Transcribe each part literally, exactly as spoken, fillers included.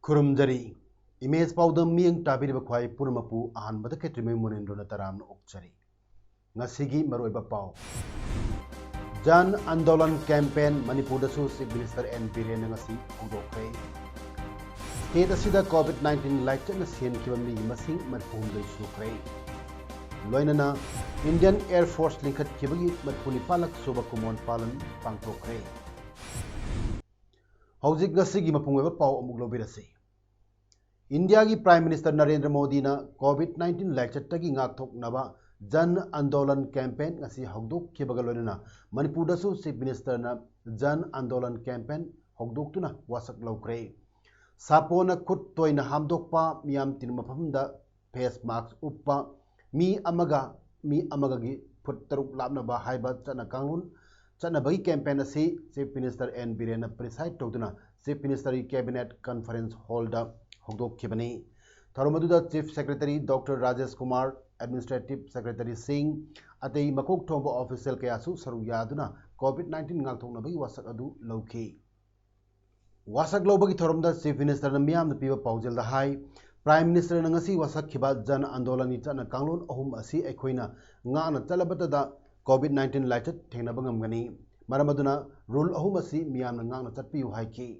ꯈꯨꯔꯨꯝꯖꯔꯤ꯫ Image ꯄꯥꯎꯗꯝ ꯃꯤꯠꯌꯦꯡ ꯇꯥꯕꯤꯔꯤꯕ ꯈ꯭ꯋꯥꯏ ꯄꯨꯝꯅꯃꯛꯄꯨ ꯑꯍꯥꯟꯕꯗ ꯈꯦꯇ꯭ꯔꯤꯃꯌꯨꯝ ꯃꯣꯅꯦꯟꯗ꯭ꯔꯣꯅ ꯇꯔꯥꯝꯅ ꯑꯣꯛꯆꯔꯤ꯫ ꯉꯁꯤꯒꯤ ꯃꯔꯨꯑꯣꯏꯕ ꯄꯥꯎ꯫ ꯖꯟ ꯑꯟꯗꯣꯂꯟ ꯀꯦꯝꯄꯦꯟ ꯃꯅꯤꯄꯨꯔꯗꯁꯨ ꯆꯤꯐ ꯃꯤꯅꯤꯁꯇꯔ ꯑꯦꯟ ꯕꯤꯔꯦꯟꯅ ꯉꯁꯤ ꯍꯧꯗꯣꯛꯈ꯭ꯔꯦ꯫ ꯁ꯭ꯇꯦꯠ ꯑꯁꯤꯗ ꯀꯣꯚꯤꯗ ꯅꯥꯏꯟꯇꯤꯟ ꯂꯥꯏꯆꯠꯅ ꯁꯤꯍꯟꯈꯤꯕ ꯃꯤꯒꯤ ꯃꯁꯤꯡ ꯃꯔꯤꯐꯨꯍꯨꯝꯗꯣꯏ ꯁꯨꯈ꯭ꯔꯦ꯫ ꯂꯣꯏꯅꯅ ꯏꯟꯗꯤꯌꯟ ꯑꯦꯌꯔ ꯐꯣꯔꯁ ꯂꯤꯡꯈꯠꯈꯤꯕꯒꯤ ꯃꯔꯤꯐꯨꯅꯤꯄꯥꯜꯂꯛ ꯁꯨꯕ ꯀꯨꯃꯣꯟ ꯄꯥꯂꯟ ꯄꯥꯡꯊꯣꯛꯈ꯭ꯔꯦ꯫ ꯍꯧꯖꯤꯛ ꯉꯁꯤꯒꯤ ꯃꯄꯨꯡ ꯑꯣꯏꯕ ꯄꯥꯎ ꯑꯃꯨꯛ ꯂꯧꯕꯤꯔꯁꯤ꯫ ꯏꯟꯗꯤꯌꯥꯒꯤ ꯄ꯭ꯔꯥꯏꯝ ꯃꯤꯅꯤꯁꯇꯔ ꯅꯔꯦꯟꯗ꯭ꯔ ꯃꯣꯗꯤꯅ ꯀꯣꯚꯤꯗ ꯅꯥꯏꯟꯇꯤꯟ ꯂꯥꯏꯆꯠꯇꯒꯤ ꯉꯥꯛꯊꯣꯛꯅꯕ ꯖꯟ ꯑꯟꯗꯣꯂꯟ ꯀꯦꯝꯄꯦꯟ ꯉꯁꯤ ꯍꯧꯗꯣꯛꯈꯤꯕꯒ ꯂꯣꯏꯅꯅ ꯃꯅꯤꯄꯨꯔꯗꯁꯨ ꯆꯤꯐ ꯃꯤꯅꯤꯁꯇꯔꯅ ꯖꯟ ꯑꯟꯗꯣꯂꯟ ꯀꯦꯝꯄꯦꯟ ꯍꯧꯗꯣꯛꯇꯨꯅ ꯋꯥꯁꯛ ꯂꯧꯈ꯭ꯔꯦ꯫ ꯁꯥꯄꯣꯟꯅ ꯈꯨꯠ ꯇꯣꯏꯅ ꯍꯥꯝꯗꯣꯛꯄ, ꯃꯤꯌꯥꯝ ꯇꯤꯟꯕ ꯃꯐꯝꯗ ꯐꯦꯁ ꯃꯥꯛꯁ ꯎꯞꯄ, ꯃꯤ ꯑꯃꯒ ꯃꯤ ꯑꯃꯒꯒꯤ ꯐꯨꯠ ꯇꯔꯨꯛ ꯂꯥꯞꯅꯕ ꯍꯥꯏꯕ ꯆꯠꯅ ꯀꯥꯡꯂꯣꯟ ꯆꯠꯅꯕꯒꯤ ꯀꯦꯝꯄꯦꯟ ꯑꯁꯤ ꯆꯤꯐ ꯃꯤꯅꯤꯁꯇꯔ ꯑꯦꯟ ꯕꯤꯔꯦꯟꯅ ꯄ꯭ꯔꯤꯁꯥꯏꯗ ꯇꯧꯗꯨꯅ ꯆꯤꯐ ꯃꯤꯅꯤꯁꯇꯔꯒꯤ ꯀꯦꯕꯤꯅꯦꯠ ꯀꯟꯐꯔꯦꯟꯁ ꯍꯣꯜꯗ ꯍꯧꯗꯣꯛꯈꯤꯕꯅꯤ꯫ ꯊꯧꯔꯝ ꯑꯗꯨꯗ chief secretary doctor Rajesh Kumar, administrative ꯁꯦꯀ꯭ꯔꯦꯇꯔꯤꯁꯤꯡ, ꯑꯇꯩ ꯃꯀꯣꯛ ꯊꯣꯡꯕ ꯑꯣꯐꯤꯁꯤꯌꯦꯜ ꯀꯌꯥꯁꯨ ꯁꯔꯨꯛ ꯌꯥꯗꯨꯅ ꯀꯣꯚꯤꯗ ꯅꯥꯏꯟꯇꯤꯟ ꯉꯥꯛꯊꯣꯛꯅꯕꯒꯤ ꯋꯥꯁꯛ ꯑꯗꯨ ꯂꯧꯈꯤ꯫ ꯋꯥꯁꯛ ꯂꯧꯕꯒꯤ ꯊꯧꯔꯝꯗ ꯆꯤꯐ ꯃꯤꯅꯤꯁꯇꯔꯅ ꯃꯤꯌꯥꯝꯗ ꯄꯤꯕ ꯄꯥꯎꯖꯦꯜꯗ ꯍꯥꯏ, ꯄ꯭ꯔꯥꯏꯝ ꯃꯤꯅꯤꯁꯇꯔꯅ ꯉꯁꯤ ꯋꯥꯁꯛꯈꯤꯕ ꯖꯟ ꯑꯟꯗꯣꯂꯟꯒꯤ ꯆꯠꯅ ꯀꯥꯡꯂꯣꯟ ꯑꯍꯨꯝ ꯑꯁꯤ ꯑꯩꯈꯣꯏꯅ ꯉꯥꯛꯅ ꯆꯠꯂꯕꯇꯗ ꯀꯣꯚꯤꯗ ꯅꯥꯏꯟꯇꯤꯟ ꯂꯥꯏꯆꯠ ꯊꯦꯡꯅꯕ ꯉꯝꯒꯅꯤ꯫ ꯃꯔꯝ ꯑꯗꯨꯅ ꯔꯨꯜ ꯑꯍꯨꯝ ꯑꯁꯤ ꯃꯤꯌꯥꯝꯅ ꯉꯥꯛꯅ ꯆꯠꯄꯤꯌꯨ ꯍꯥꯏꯈꯤ꯫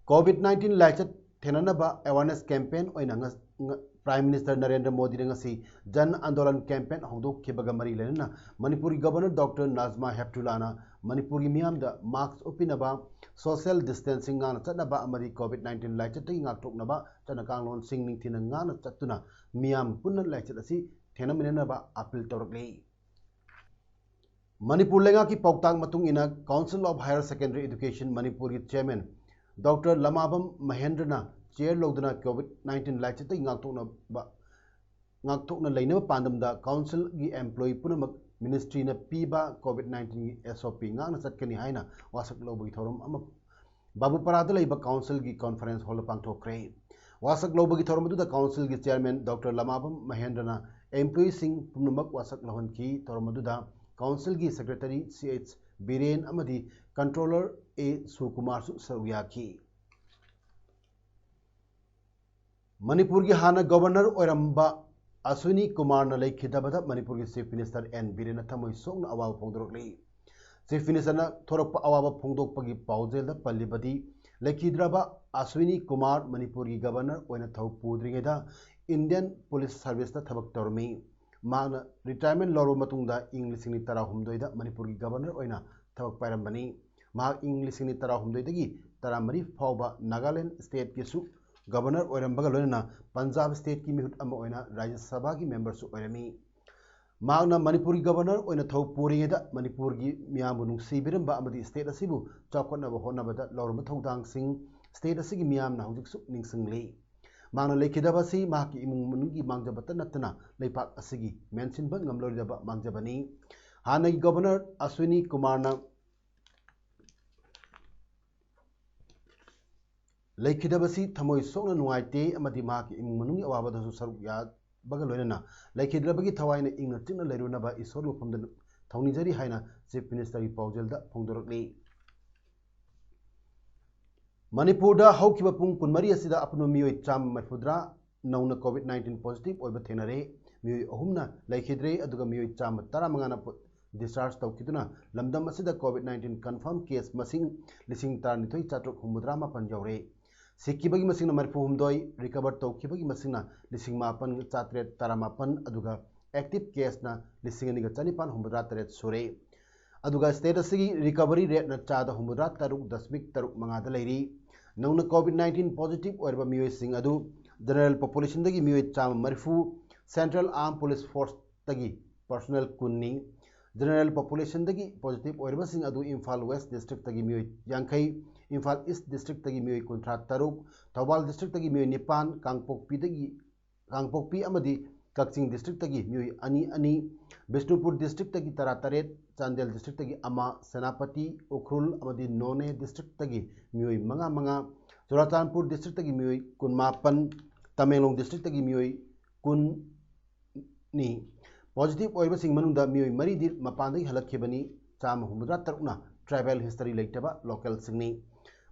ꯀꯣꯚꯤꯗ ꯅꯥꯏꯟꯇꯤꯟ ꯂꯥꯏꯆꯠ ꯊꯦꯡꯅꯅꯕ ꯑꯦꯋꯥꯔꯅꯦꯁ ꯀꯦꯝꯄꯦꯟ ꯑꯣꯏꯅ ꯉ-, ꯉ-, ꯄ꯭ꯔꯥꯏꯝ ꯃꯤꯅꯤꯁꯇꯔ ꯅꯔꯦꯟꯗ꯭ꯔ ꯃꯣꯗꯤꯅ ꯉꯁꯤ ꯖꯟ ꯑꯟꯗꯣꯂꯟ ꯀꯦꯝꯄꯦꯟ ꯍꯧꯗꯣꯛꯈꯤꯕꯒ ꯃꯔꯤ ꯂꯩꯅꯅ ꯃꯅꯤꯄꯨꯔꯒꯤ ꯒꯚꯔꯅꯔ ꯗꯣꯛꯇꯔ ꯅꯥꯖꯃꯥ ꯍꯦꯞꯇꯨꯂꯥꯅ ꯃꯅꯤꯄꯨꯔꯒꯤ ꯃꯤꯌꯥꯝꯗ ꯃꯥꯛꯁ ꯎꯞꯄꯤꯅꯕ, ꯁꯣꯁꯤꯌꯦꯜ ꯗꯤꯁꯇꯦꯟꯁꯤꯡ ꯉꯥꯛꯅ ꯆꯠꯅꯕ ꯑꯃꯗꯤ ꯀꯣꯚꯤꯗ ꯅꯥꯏꯟꯇꯤꯟ ꯂꯥꯏꯆꯠꯇꯒꯤ ꯉꯥꯛꯊꯣꯛꯅꯕ ꯆꯠꯅ ꯀꯥꯡꯂꯣꯟꯁꯤꯡ ꯅꯤꯡꯊꯤꯅ ꯉꯥꯛꯅ ꯆꯠꯇꯨꯅ ꯃꯤꯌꯥꯝ ꯄꯨꯟꯅ ꯂꯥꯏꯆꯠ ꯑꯁꯤ ꯊꯦꯡꯅꯃꯤꯟꯅꯅꯕ ꯑꯥꯄꯤꯜ ꯇꯧꯔꯛꯂꯤ꯫ ꯃꯅꯤꯄꯨꯔ ꯂꯩꯉꯥꯛꯀꯤ ꯄꯥꯎꯇꯥꯛ ꯃꯇꯨꯡ ꯏꯟꯅ Council of Higher Secondary Education ꯃꯅꯤꯄꯨꯔꯒꯤ ꯆꯦꯌꯔꯃꯦꯟ ꯗꯣꯛꯇꯔ ꯂꯃꯥꯕꯝ ꯃꯍꯦꯟꯗ꯭ꯔꯅ ꯆꯦꯌꯔ ꯂꯧꯗꯨꯅ ꯀꯣꯚꯤꯗ ꯅꯥꯏꯟꯇꯤꯟ ꯂꯥꯏꯆꯠꯇꯒꯤ ꯉꯥꯛꯊꯣꯛꯅꯕ, ꯉꯥꯛꯊꯣꯛꯅ ꯂꯩꯅꯕ ꯄꯥꯟꯗꯝꯗ ꯀꯥꯎꯟꯁꯤꯜꯒꯤ ꯑꯦꯝꯄ꯭ꯂꯣꯌꯤ ꯄꯨꯝꯅꯃꯛ ꯃꯤꯅꯤꯁꯇ꯭ꯔꯤꯅ ꯄꯤꯕ ꯀꯣꯚꯤꯗ ꯅꯥꯏꯟꯇꯤꯟꯒꯤ ꯑꯦꯁ ꯑꯣ ꯄꯤ ꯉꯥꯛꯅ ꯆꯠꯀꯅꯤ ꯍꯥꯏꯅ ꯋꯥꯁꯛ ꯂꯧꯕꯒꯤ ꯊꯧꯔꯝ ꯑꯃ ꯕꯥꯕꯨꯄꯥꯔꯥꯗ ꯂꯩꯕ ꯀꯥꯎꯟꯁꯤꯜꯒꯤ ꯀꯣꯟꯐꯔꯦꯟꯁ ꯍꯣꯜꯗ ꯄꯥꯡꯊꯣꯛꯈ꯭ꯔꯦ꯫ ꯋꯥꯁꯛ ꯂꯧꯕꯒꯤ ꯊꯧꯔꯝ ꯑꯗꯨꯗ ꯀꯥꯎꯟꯁꯤꯜꯒꯤ ꯆꯦꯌꯔꯃꯦꯟ ꯗꯣꯛꯇꯔ ꯂꯃꯥꯕꯝ ꯃꯍꯦꯟꯗ꯭ꯔꯅ ꯑꯦꯝꯄ꯭ꯂꯣꯌꯤꯁꯤꯡ ꯄꯨꯝꯅꯃꯛ ꯋꯥꯁꯛ ꯂꯧꯍꯟꯈꯤ꯫ ꯊꯧꯔꯝ ꯑꯗꯨꯗ ꯀꯥꯎꯟꯁꯤꯜꯒꯤ ꯁꯦꯀ꯭ꯔꯦꯇꯔꯤ ꯁꯤ ꯑꯩꯆ ꯕꯤꯔꯦꯟ ꯑꯃꯗꯤ ꯀꯟꯇ꯭ꯔꯣꯂꯔ ꯑꯦ ꯁꯨꯀꯨꯃꯥꯔꯁꯨ ꯁꯔꯨꯛ ꯌꯥꯈꯤ꯫ ꯃꯅꯤꯄꯨꯔꯒꯤ ꯍꯥꯟꯅ ꯒꯣꯚꯔꯅꯔ ꯑꯣꯏꯔꯝꯕ ꯑꯁ꯭ꯋꯤꯅꯤ ꯀꯨꯃꯥꯔꯅ ꯂꯩꯈꯤꯗꯕꯗ ꯃꯅꯤꯄꯨꯔꯒꯤ ꯆꯤꯐ ꯃꯤꯅꯤꯁꯇꯔ ꯑꯦꯟ ꯕꯤꯔꯦꯟꯅ ꯊꯃꯣꯏ ꯁꯣꯛꯅ ꯑꯋꯥꯕ ꯐꯣꯡꯗꯣꯔꯛꯂꯤ꯫ ꯆꯤꯐ ꯃꯤꯅꯤꯁꯇꯔꯅ ꯊꯣꯔꯛꯄ ꯑꯋꯥꯕ ꯐꯣꯡꯗꯣꯛꯄꯒꯤ ꯄꯥꯎꯖꯦꯜꯗ ꯄꯜꯂꯤꯕꯗꯤ, ꯂꯩꯈꯤꯗ꯭ꯔꯕ ꯑꯁ꯭ꯋꯤꯅꯤ ꯀꯨꯃꯥꯔ ꯃꯅꯤꯄꯨꯔꯒꯤ ꯒꯚꯔꯅꯔ ꯑꯣꯏꯅ ꯊꯧ ꯄꯨꯗ꯭ꯔꯤꯉꯩꯗ ꯏꯟꯗꯤꯌꯟ ꯄꯨꯂꯤꯁ ꯁꯔꯚꯤꯁꯇ ꯊꯕꯛ ꯇꯧꯔꯝꯃꯤ꯫ ꯃꯍꯥꯛꯅ ꯔꯤꯇꯥꯌꯔꯃꯦꯟ ꯂꯧꯔꯕ ꯃꯇꯨꯡꯗ ꯏꯪ ꯂꯤꯁꯤꯡ ꯑꯅꯤ ꯇꯔꯥꯍꯨꯝꯗꯣꯏꯗ ꯃꯅꯤꯄꯨꯔꯒꯤ ꯒꯚꯔꯅꯔ ꯑꯣꯏꯅ ꯊꯕꯛ ꯄꯥꯏꯔꯝꯕꯅꯤ꯫ ꯃꯍꯥꯛ ꯏꯪ ꯂꯤꯁꯤꯡ ꯑꯅꯤ ꯇꯔꯥꯍꯨꯝꯗꯣꯏꯗꯒꯤ ꯇꯔꯥꯃꯔꯤ ꯐꯥꯎꯕ ꯅꯥꯒꯥꯂꯦꯟ ꯁ꯭ꯇꯦꯠꯀꯤꯁꯨ ꯒꯚꯔꯅꯔ ꯑꯣꯏꯔꯝꯕꯒ ꯂꯣꯏꯅꯅ ꯄꯟꯖꯥꯕ ꯁ꯭ꯇꯦꯠꯀꯤ ꯃꯤꯍꯨꯠ ꯑꯃ ꯑꯣꯏꯅ ꯔꯥꯖ꯭ꯌ ꯁꯚꯥꯒꯤ ꯃꯦꯝꯕꯔꯁꯨ ꯑꯣꯏꯔꯝꯃꯤ꯫ ꯃꯍꯥꯛꯅ ꯃꯅꯤꯄꯨꯔꯒꯤ ꯒꯚꯔꯅꯔ ꯑꯣꯏꯅ ꯊꯧ ꯄꯨꯔꯤꯉꯩꯗ ꯃꯅꯤꯄꯨꯔꯒꯤ ꯃꯤꯌꯥꯝꯕꯨ ꯅꯨꯡꯁꯤꯕꯤꯔꯝꯕ ꯑꯃꯗꯤ ꯁ꯭ꯇꯦꯠ ꯑꯁꯤꯕꯨ ꯆꯥꯎꯈꯠꯅꯕ ꯍꯣꯠꯅꯕꯗ ꯂꯧꯔꯝꯕ ꯊꯧꯗꯥꯡꯁꯤꯡ ꯁ꯭ꯇꯦꯠ ꯑꯁꯤꯒꯤ ꯃꯤꯌꯥꯝꯅ ꯍꯧꯖꯤꯛꯁꯨ ꯅꯤꯡꯁꯤꯡꯂꯤ꯫ ꯃꯍꯥꯛꯅ ꯂꯩꯈꯤꯗꯕ ꯑꯁꯤ ꯃꯍꯥꯛꯀꯤ ꯏꯃꯨꯡ ꯃꯅꯨꯡꯒꯤ ꯃꯥꯡꯖꯕꯇ ꯅꯠꯇꯅ ꯂꯩꯄꯥꯛ ꯑꯁꯤꯒꯤ ꯃꯦꯟꯁꯤꯟꯕ ꯉꯝꯂꯣꯏꯗꯕ ꯃꯥꯡꯖꯕꯅꯤ꯫ ꯍꯥꯟꯅꯒꯤ ꯒꯚꯔꯅꯔ ꯑꯁ꯭ꯋꯤꯅꯤ ꯀꯨꯃꯥꯔꯅ ꯂꯩꯈꯤꯗꯕꯁꯤ ꯊꯃꯣꯏ ꯁꯣꯛꯅ ꯅꯨꯡꯉꯥꯏꯇꯦ ꯑꯃꯗꯤ ꯃꯍꯥꯛꯀꯤ ꯏꯃꯨꯡ ꯃꯅꯨꯡꯒꯤ ꯑꯋꯥꯕꯗꯁꯨ ꯁꯔꯨꯛ ꯌꯥꯕꯒ ꯂꯣꯏꯅꯅ ꯂꯩꯈꯤꯗ꯭ꯔꯕꯒꯤ ꯊꯋꯥꯏꯅ ꯏꯪꯅ ꯆꯤꯛꯅ ꯂꯩꯔꯨꯅꯕ ꯏꯁꯣꯔꯒꯤ ꯃꯐꯝꯗ ꯊꯧꯅꯤꯖꯔꯤ ꯍꯥꯏꯅ ꯆꯤꯐ ꯃꯤꯅꯤꯁꯇꯔꯒꯤ ꯄꯥꯎꯖꯦꯜꯗ ꯐꯣꯡꯗꯣꯔꯛꯂꯤ꯫ ꯃꯅꯤꯄꯨꯔꯗ ꯍꯧꯈꯤꯕ ꯄꯨꯡ ꯀꯨꯟꯃꯔꯤ ꯑꯁꯤꯗ ꯑꯄꯨꯟꯕ ꯃꯤꯑꯣꯏ ꯆꯥꯝꯃ ꯃꯔꯤꯐꯨꯇꯔꯥ ꯅꯧꯅ ꯀꯣꯚꯤꯗ ꯅꯥꯏꯟꯇꯤꯟ ꯄꯣꯖꯤꯇꯤꯚ ꯑꯣꯏꯕ ꯊꯦꯡꯅꯔꯦ꯫ ꯃꯤꯑꯣꯏ ꯑꯍꯨꯝꯅ ꯂꯩꯈꯤꯗ꯭ꯔꯦ, ꯑꯗꯨꯒ ꯃꯤꯑꯣꯏ ꯆꯥꯝꯃ ꯇꯔꯥꯃꯉꯥꯅ ꯄꯣ-, ꯗꯤꯁꯆꯥꯔꯖ ꯇꯧꯈꯤꯗꯨꯅ ꯂꯝꯗꯝ ꯑꯁꯤꯗ ꯀꯣꯚꯤꯗ ꯅꯥꯏꯟꯇꯤꯟ ꯀꯟꯐꯥꯔꯝ ꯀꯦꯁ ꯃꯁꯤꯡ ꯂꯤꯁꯤꯡ ꯇꯔꯥꯅꯤꯊꯣꯏ ꯆꯥꯇ꯭ꯔꯨꯛ ꯍꯨꯝꯐꯨꯇꯔꯥ ꯃꯥꯄꯟ ꯌꯧꯔꯦ꯫ ꯁꯤꯈꯤꯕꯒꯤ ꯃꯁꯤꯡꯅ ꯃꯔꯤꯐꯨ ꯍꯨꯝꯗꯣꯏ, ꯔꯤꯀꯚꯔ ꯇꯧꯈꯤꯕꯒꯤ ꯃꯁꯤꯡꯅ ꯂꯤꯁꯤꯡ ꯃꯥꯄꯟ ꯆꯥꯇ꯭ꯔꯦꯠ ꯇꯔꯥꯃꯥꯄꯟ, ꯑꯗꯨꯒ ꯑꯦꯛꯇꯤꯚ ꯀꯦꯁꯅ ꯂꯤꯁꯤꯡ ꯑꯅꯤꯒ ꯆꯅꯤꯄꯥꯟ ꯍꯨꯝꯐꯨꯇꯔꯥ ꯇꯔꯦꯠ ꯁꯨꯔꯦ꯫ ꯑꯗꯨꯒ ꯁ꯭ꯇꯦꯠ ꯑꯁꯤꯒꯤ ꯔꯤꯀꯚꯔꯤ ꯔꯦꯠꯅ ꯆꯥꯗ ꯍꯨꯝꯐꯨꯇꯔꯥ ꯇꯔꯨꯛ ꯗꯁꯃꯤꯛ ꯇꯔꯨꯛ ꯃꯉꯥꯗ ꯂꯩꯔꯤ꯫ ꯅꯧꯅ ꯀꯣꯚꯤꯗ ꯅꯥꯏꯟꯇꯤꯟ ꯄꯣꯖꯤꯇꯤꯚ ꯑꯣꯏꯔꯕ ꯃꯤꯑꯣꯏꯁꯤꯡ ꯑꯗꯨ ꯖꯦꯅꯔꯦꯜ ꯄꯣꯄꯨꯂꯦꯁꯟꯗꯒꯤ ꯃꯤꯑꯣꯏ ꯆꯥꯝꯃ ꯃꯔꯤꯐꯨ, ꯁꯦꯟꯇ꯭ꯔꯦꯜ ꯑꯥꯔꯝ ꯄꯨꯂꯤꯁ ꯐꯣꯔꯁꯇꯒꯤ ꯄꯔꯁꯣꯅꯦꯜ ꯀꯨꯟꯅꯤ꯫ General populationꯗꯒꯤ positive ꯑꯣꯏꯔꯕꯁꯤꯡ ꯑꯗꯨ ꯏꯝꯐꯥꯜ West districtꯇꯒꯤ ꯃꯤꯑꯣꯏ ꯌꯥꯡꯈꯩ, ꯏꯝꯐꯥꯜ East districtꯇꯒꯤ ꯃꯤꯑꯣꯏ ꯀꯨꯟꯊ꯭ꯔꯥ ꯇꯔꯨꯛ, ꯊꯧꯕꯥꯜ districtꯇꯒꯤ ꯃꯤꯑꯣꯏ ꯅꯤꯄꯥꯟ, ꯀꯥꯡꯄꯣꯛꯄꯤꯗꯒꯤ, ꯀꯥꯡꯄꯣꯛꯄꯤ ꯑꯃꯗꯤ ꯀꯛꯆꯤꯡ districtꯇꯒꯤ ꯃꯤꯑꯣꯏ ꯑꯅꯤ ꯑꯅꯤ, ꯕꯤꯁꯅꯨꯄꯨꯔ districtꯇꯒꯤ ꯇꯔꯥ ꯇꯔꯦꯠ, ꯆꯥꯟꯗꯦꯜ districtꯇꯒꯤ ꯑꯃ, ꯁꯦꯅꯥꯄꯇꯤ, ꯎꯈ꯭ꯔꯨꯜ ꯑꯃꯗꯤ ꯅꯣꯅꯦ districtꯇꯒꯤ ꯃꯤꯑꯣꯏ ꯃꯉꯥ ꯃꯉꯥ, ꯆꯨꯔꯥꯆꯥꯟꯄꯨꯔ districtꯇꯒꯤ ꯃꯤꯑꯣꯏ ꯀꯨꯟꯃꯥꯄꯟ, ꯇꯃꯦꯡꯂꯣꯡ districtꯇꯒꯤ ꯃꯤꯑꯣꯏ ꯀꯨꯟ ꯅꯤ꯫ Positive ꯑꯣꯏꯕꯁꯤꯡ ꯃꯅꯨꯡꯗ ꯃꯤꯑꯣꯏ ꯃꯔꯤꯗꯤ ꯃꯄꯥꯟꯗꯒꯤ ꯍꯜꯂꯛꯈꯤꯕꯅꯤ꯫ ꯆꯥꯝꯃ ꯍꯨꯝꯐꯨꯇꯔꯥ ꯇꯔꯨꯛꯅ travel history ꯂꯩꯇꯕ localꯁꯤꯡꯅꯤ꯫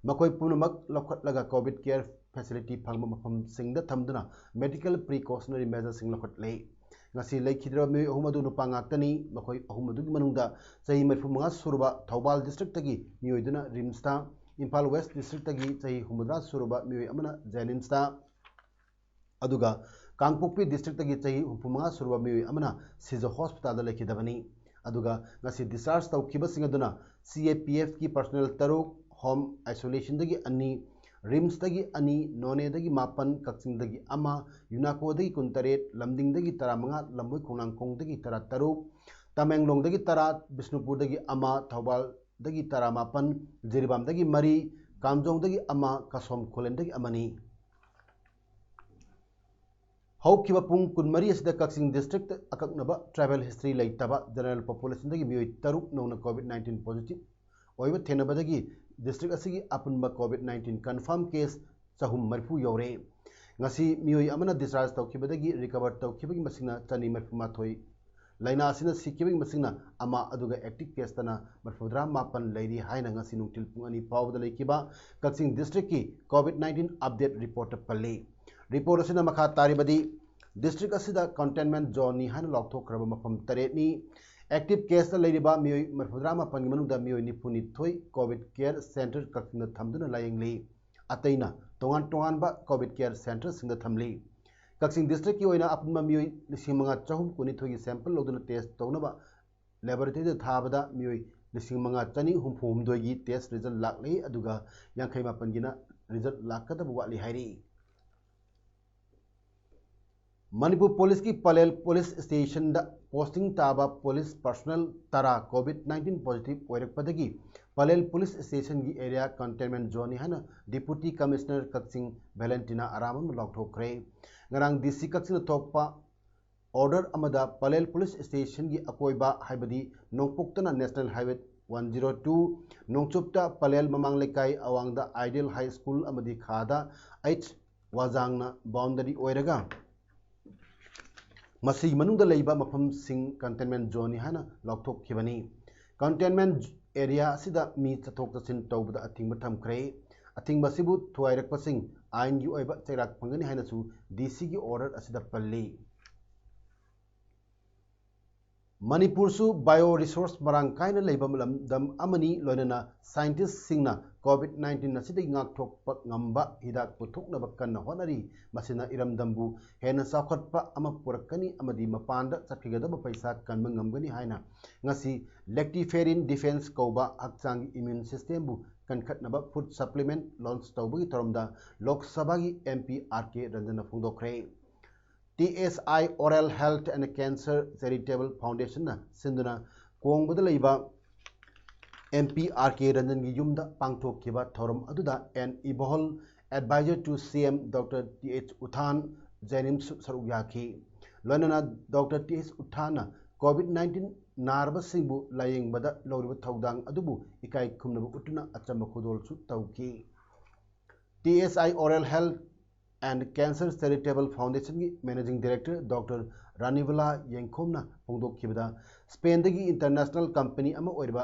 ꯃꯈꯣꯏ ꯄꯨꯝꯅꯃꯛ ꯂꯧꯈꯠꯂꯒ COVID care facility ꯐꯪꯕ ꯃꯐꯝꯁꯤꯡꯗ ꯊꯝꯗꯨꯅ medical precautionary measureꯁꯤꯡ ꯂꯧꯈꯠꯂꯦ꯫ ꯉꯁꯤ ꯂꯩꯈꯤꯗ꯭ꯔꯕ ꯃꯤꯑꯣꯏ ꯑꯍꯨꯝ ꯑꯗꯨ ꯅꯨꯄꯥ ꯉꯥꯛꯇꯅꯤ꯫ ꯃꯈꯣꯏ ꯑꯍꯨꯝ ꯑꯗꯨꯒꯤ ꯃꯅꯨꯡꯗ ꯆꯍꯤ ꯃꯔꯤꯐꯨ ꯃꯉꯥ ꯁꯨꯔꯕ ꯊꯧꯕꯥꯜ districtꯇꯒꯤ ꯃꯤꯑꯣꯏꯗꯨꯅ RIMSꯇ, ꯏꯝꯐꯥꯜ West districtꯇꯒꯤ ꯆꯍꯤ ꯍꯨꯝꯐꯨꯇꯔꯥ ꯁꯨꯔꯕ ꯃꯤꯑꯣꯏ ꯑꯃꯅ JNIMSꯇ, ꯑꯗꯨꯒ ꯀꯥꯡꯄꯣꯛꯄꯤ districtꯇꯒꯤ ꯆꯍꯤ ꯍꯨꯝꯐꯨ ꯃꯉꯥ ꯁꯨꯔꯕ ꯃꯤꯑꯣꯏ ꯑꯃꯅ ꯁꯤꯖ hospitalꯗ ꯂꯩꯈꯤꯗꯕꯅꯤ꯫ ꯑꯗꯨꯒ ꯉꯁꯤ discharge ꯇꯧꯈꯤꯕꯁꯤꯡ ꯑꯗꯨꯅ CAPFꯀꯤ personnel ꯇꯔꯨꯛ, home isolationꯗꯒꯤ ꯑꯅꯤ, RIMSꯇꯒꯤ ꯑꯅꯤ, ꯅꯣꯅꯦꯗꯒꯤ ꯃꯥꯄꯟ, ꯀꯛꯆꯤꯡꯗꯒꯤ ꯑꯃ, UNACOꯗꯒꯤ ꯀꯨꯟꯇꯔꯦꯠ, ꯂꯝꯗꯤꯡꯗꯒꯤ ꯇꯔꯥꯃꯉꯥ, ꯂꯝꯕꯣꯏ ꯈꯣꯡꯅꯥꯡꯈꯣꯡꯗꯒꯤ ꯇꯔꯥꯇꯔꯨꯛ, ꯇꯃꯦꯡꯂꯣꯡꯗꯒꯤ ꯇꯔꯥ, ꯕꯤꯁꯅꯨꯄꯨꯔꯗꯒꯤ ꯑꯃ, ꯊꯧꯕꯥꯜꯗꯒꯤ ꯇꯔꯥꯃꯥꯄꯟ, ꯖꯤꯔꯤꯕꯥꯝꯗꯒꯤ ꯃꯔꯤ, ꯀꯥꯝꯖꯣꯡꯗꯒꯤ ꯑꯃ, ꯀꯁꯣꯝ ꯈꯨꯂꯦꯟꯗꯒꯤ ꯑꯃꯅꯤ꯫ ꯍꯧꯈꯤꯕ ꯄꯨꯡ ꯀꯨꯟꯃꯔꯤ ꯑꯁꯤꯗ ꯀꯛꯆꯤꯡ district ꯑꯀꯛꯅꯕ travel history ꯂꯩꯇꯕ general populationꯗꯒꯤ ꯃꯤꯑꯣꯏ ꯇꯔꯨꯛ ꯅꯧꯅ COVID nineteen positive ꯑꯣꯏꯕ ꯊꯦꯡꯅꯕꯗꯒꯤ district ꯑꯁꯤꯒꯤ ꯑꯄꯨꯟꯕ COVID nineteen confirm case ꯆꯍꯨꯝ ꯃꯔꯤꯐꯨ ꯌꯧꯔꯦ꯫ ꯉꯁꯤ ꯃꯤꯑꯣꯏ ꯑꯃꯅ discharge ꯇꯧꯈꯤꯕꯗꯒꯤ recover ꯇꯧꯈꯤꯕꯒꯤ ꯃꯁꯤꯡꯅ ꯆꯅꯤ ꯃꯔꯤꯐꯨ ꯃꯥꯊꯣꯏ, ꯂꯥꯏꯅꯥ ꯑꯁꯤꯅ ꯁꯤꯈꯤꯕꯒꯤ ꯃꯁꯤꯡꯅ ꯑꯃ, ꯑꯗꯨꯒ active caseꯇꯅ ꯃꯔꯤꯐꯨꯇꯔꯥ ꯃꯥꯄꯟ ꯂꯩꯔꯤ ꯍꯥꯏꯅ ꯉꯁꯤ ꯅꯨꯡꯊꯤꯜ ꯄꯨꯡ ꯑꯅꯤ ꯐꯥꯎꯕꯗ ꯂꯩꯈꯤꯕ ꯀꯛꯆꯤꯡ districtꯀꯤ COVID nineteen update reportꯇ ꯄꯜꯂꯤ꯫ Report ꯑꯁꯤꯅ ꯃꯈꯥ ꯇꯥꯔꯤꯕꯗꯤ, district ꯑꯁꯤꯗ containment zoneꯅꯤ ꯍꯥꯏꯅ ꯂꯥꯎꯊꯣꯛꯈ꯭ꯔꯕ ꯃꯐꯝ ꯇꯔꯦꯠꯅꯤ꯫ Active caseꯇ ꯂꯩꯔꯤꯕ ꯃꯤꯑꯣꯏ ꯃꯔꯤꯐꯨꯇꯔꯥ ꯃꯥꯄꯟꯒꯤ ꯃꯅꯨꯡꯗ ꯃꯤꯑꯣꯏ ꯅꯤꯐꯨ ꯅꯤꯊꯣꯏ COVID care centre ꯀꯛꯆꯤꯡꯗ ꯊꯝꯗꯨꯅ ꯂꯥꯌꯦꯡꯂꯤ꯫ ꯑꯇꯩꯅ ꯇꯣꯉꯥꯟ ꯇꯣꯉꯥꯟꯕ COVID care centreꯁꯤꯡꯗ ꯊꯝꯂꯤ꯫ ꯀꯛꯆꯤꯡ districtꯀꯤ ꯑꯣꯏꯅ ꯑꯄꯨꯟꯕ ꯃꯤꯑꯣꯏ ꯂꯤꯁꯤꯡ ꯃꯉꯥ ꯆꯍꯨꯝ ꯀꯨꯟꯅꯤꯊꯣꯏꯒꯤ sample ꯂꯧꯗꯨꯅ test ꯇꯧꯅꯕ laboratoryꯗ ꯊꯥꯕꯗ ꯃꯤꯑꯣꯏ ꯂꯤꯁꯤꯡ ꯃꯉꯥ ꯆꯅꯤ ꯍꯨꯝꯐꯨ ꯍꯨꯝꯗꯣꯏꯒꯤ test result ꯂꯥꯛꯂꯤ, ꯑꯗꯨꯒ ꯌꯥꯡꯈꯩ ꯃꯥꯄꯟꯒꯤꯅ result ꯂꯥꯛꯀꯗꯕ ꯋꯥꯠꯂꯤ ꯍꯥꯏꯔꯤ꯫ ꯃꯅꯤꯄꯨꯔ ꯄꯨꯂꯤꯁꯀꯤ ꯄꯂꯦꯜ ꯄꯨꯂꯤꯁ ꯁ꯭ꯇꯦꯁꯟꯗ ꯄꯣꯁꯇꯤꯡ ꯇꯥꯕ ꯄꯨꯂꯤꯁ ꯄꯔꯁꯣꯅꯦꯜ ꯇꯔꯥ ꯀꯣꯚꯤꯗ ꯅꯥꯏꯟꯇꯤꯟ ꯄꯣꯖꯤꯇꯤꯚ ꯑꯣꯏꯔꯛꯄꯗꯒꯤ ꯄꯂꯦꯜ ꯄꯨꯂꯤꯁ ꯁ꯭ꯇꯦꯁꯟꯒꯤ ꯑꯦꯔꯤꯌꯥ ꯀꯟꯇꯦꯟꯃꯦꯟꯠ ꯖꯣꯟꯅꯤ ꯍꯥꯏꯅ ꯗꯤꯄꯨꯇꯤ ꯀꯃꯤꯁꯅꯔ ꯀꯛꯆꯤꯡ ꯚꯦꯂꯦꯟꯇꯤꯅꯥ ꯑꯔꯥꯝꯕꯝꯅ ꯂꯥꯎꯊꯣꯛꯈ꯭ꯔꯦ꯫ ꯉꯔꯥꯡ ꯗꯤ ꯁꯤ ꯀꯛꯆꯤꯡꯅ ꯊꯣꯛꯄ ꯑꯣꯔꯗꯔ ꯑꯃꯗ ꯄꯂꯦꯜ ꯄꯨꯂꯤꯁ ꯁ꯭ꯇꯦꯁꯟꯒꯤ ꯑꯀꯣꯏꯕ, ꯍꯥꯏꯕꯗꯤ ꯅꯣꯡꯄꯣꯛꯇꯅ national highway one zero two, ꯅꯣꯡꯆꯨꯞꯇ ꯄꯂꯦꯜ ꯃꯃꯥꯡ ꯂꯩꯀꯥꯏ, ꯑꯋꯥꯡꯗ ꯑꯥꯏꯗꯤꯌꯦꯜ ꯍꯥꯏ ꯁ꯭ꯀꯨꯜ ꯑꯃꯗꯤ ꯈꯥꯗ ꯑꯩꯆ ꯋꯥꯖꯥꯡꯅ ꯕꯥꯎꯟꯗꯔꯤ ꯑꯣꯏꯔꯒ ꯃꯁꯤꯒꯤ ꯃꯅꯨꯡꯗ ꯂꯩꯕ ꯃꯐꯝꯁꯤꯡ ꯀꯟꯇꯦꯟꯃꯦꯟꯠ ꯖꯣꯟꯅꯤ ꯍꯥꯏꯅ ꯂꯥꯎꯊꯣꯛꯈꯤꯕꯅꯤ꯫ ꯀꯟꯇꯦꯟꯃꯦꯟꯠ ꯑꯦꯔꯤꯌꯥ ꯑꯁꯤꯗ ꯃꯤ ꯆꯠꯊꯣꯛ ꯆꯠꯁꯤꯟ ꯇꯧꯕꯗ ꯑꯊꯤꯡꯕ ꯊꯝꯈ꯭ꯔꯦ꯫ ꯑꯊꯤꯡꯕ ꯑꯁꯤꯕꯨ ꯊꯨꯒꯥꯏꯔꯛꯄꯁꯤꯡ ꯑꯥꯏꯟꯒꯤ ꯑꯣꯏꯕ ꯆꯩꯔꯥꯛ ꯐꯪꯒꯅꯤ ꯍꯥꯏꯅꯁꯨ ꯗꯤ ꯁꯤꯒꯤ ꯑꯣꯔꯗꯔ ꯑꯁꯤꯗ ꯄꯜꯂꯤ꯫ ꯃꯅꯤꯄꯨꯔꯁꯨ ꯕꯥꯏꯑꯣ ꯔꯤꯁꯣꯔꯁ ꯃꯔꯥꯡ ꯀꯥꯏꯅ ꯂꯩꯕ ꯂꯝꯗꯝ ꯑꯃꯅꯤ, ꯂꯣꯏꯅꯅ ꯁꯥꯏꯟꯇꯤꯁꯁꯤꯡꯅ ꯀꯣꯚꯤꯗ ꯅꯥꯏꯟꯇꯤꯟ ꯑꯁꯤꯗꯒꯤ ꯉꯥꯛꯊꯣꯛꯄ ꯉꯝꯕ ꯍꯤꯗꯥꯛ ꯄꯨꯊꯣꯛꯅꯕ ꯀꯟꯅ ꯍꯣꯠꯅꯔꯤ꯫ ꯃꯁꯤꯅ ꯏꯔꯝꯗꯝꯕꯨ ꯍꯦꯟꯅ ꯆꯥꯎꯈꯠꯄ ꯑꯃ ꯄꯨꯔꯛꯀꯅꯤ ꯑꯃꯗꯤ ꯃꯄꯥꯟꯗ ꯆꯠꯈꯤꯒꯗꯕ ꯄꯩꯁꯥ ꯀꯟꯕ ꯉꯝꯒꯅꯤ ꯍꯥꯏꯅ ꯉꯁꯤ ꯂꯦꯛꯇꯤꯐꯦꯔꯤꯟ ꯗꯤꯐꯦꯟꯁ ꯀꯧꯕ ꯍꯛꯆꯥꯡꯒꯤ ꯏꯃ꯭ꯌꯨꯟ ꯁꯤꯁꯇꯦꯝꯕꯨ ꯀꯟꯈꯠꯅꯕ ꯐꯨꯗ ꯁꯄ꯭ꯂꯤꯃꯦꯟꯠ ꯂꯣꯟꯆ ꯇꯧꯕꯒꯤ ꯊꯧꯔꯝꯗ ꯂꯣꯛ ꯁꯚꯥꯒꯤ ꯑꯦꯝ ꯄꯤ ꯑꯥꯔ ꯀꯦ ꯔꯟꯖꯟꯅ ꯐꯣꯡꯗꯣꯛꯈ꯭ꯔꯦ꯫ T S I oral health and cancer charitable ꯐꯥꯎꯟꯗꯦꯁꯟꯅ ꯁꯤꯟꯗꯨꯅ ꯀꯣꯡꯕꯗ ꯂꯩꯕ ꯑꯦꯝ ꯄꯤ ꯑꯥꯔ ꯀꯦ ꯔꯟꯖꯟꯒꯤ ꯌꯨꯝꯗ ꯄꯥꯡꯊꯣꯛꯈꯤꯕ ꯊꯧꯔꯝ ꯑꯗꯨꯗ N Ibohal, advisor to C M Doctor T H Uthan, ꯖꯦꯅꯤꯝꯁꯁꯨ ꯁꯔꯨꯛ ꯌꯥꯈꯤ꯫ ꯂꯣꯏꯅꯅ ꯗꯣꯛꯇꯔ ꯇꯤ ꯑꯦꯆ ꯎꯊꯥꯟꯅ ꯀꯣꯚꯤꯗ ꯅꯥꯏꯟꯇꯤꯟ ꯅꯥꯔꯕꯁꯤꯡꯕꯨ ꯂꯥꯌꯦꯡꯕꯗ ꯂꯧꯔꯤꯕ ꯊꯧꯗꯥꯡ ꯑꯗꯨꯕꯨ ꯏꯀꯥꯏ ꯈꯨꯝꯅꯕ ꯎꯠꯇꯨꯅ ꯑꯆꯝꯕ ꯈꯨꯗꯣꯜꯁꯨ ꯇꯧꯈꯤ꯫ T S I Oral Health and Cancer Charitable Foundationꯒꯤ Managing Director Doctor ꯔꯥꯅꯤꯕꯂꯥ ꯌꯦꯡꯈꯣꯝꯅ ꯐꯣꯡꯗꯣꯛꯈꯤꯕꯗ, ꯁ꯭ꯄꯦꯟꯗꯒꯤ ꯏꯟꯇꯔꯅꯦꯁꯅꯦꯜ ꯀꯝꯄꯅꯤ ꯑꯃ ꯑꯣꯏꯔꯤꯕ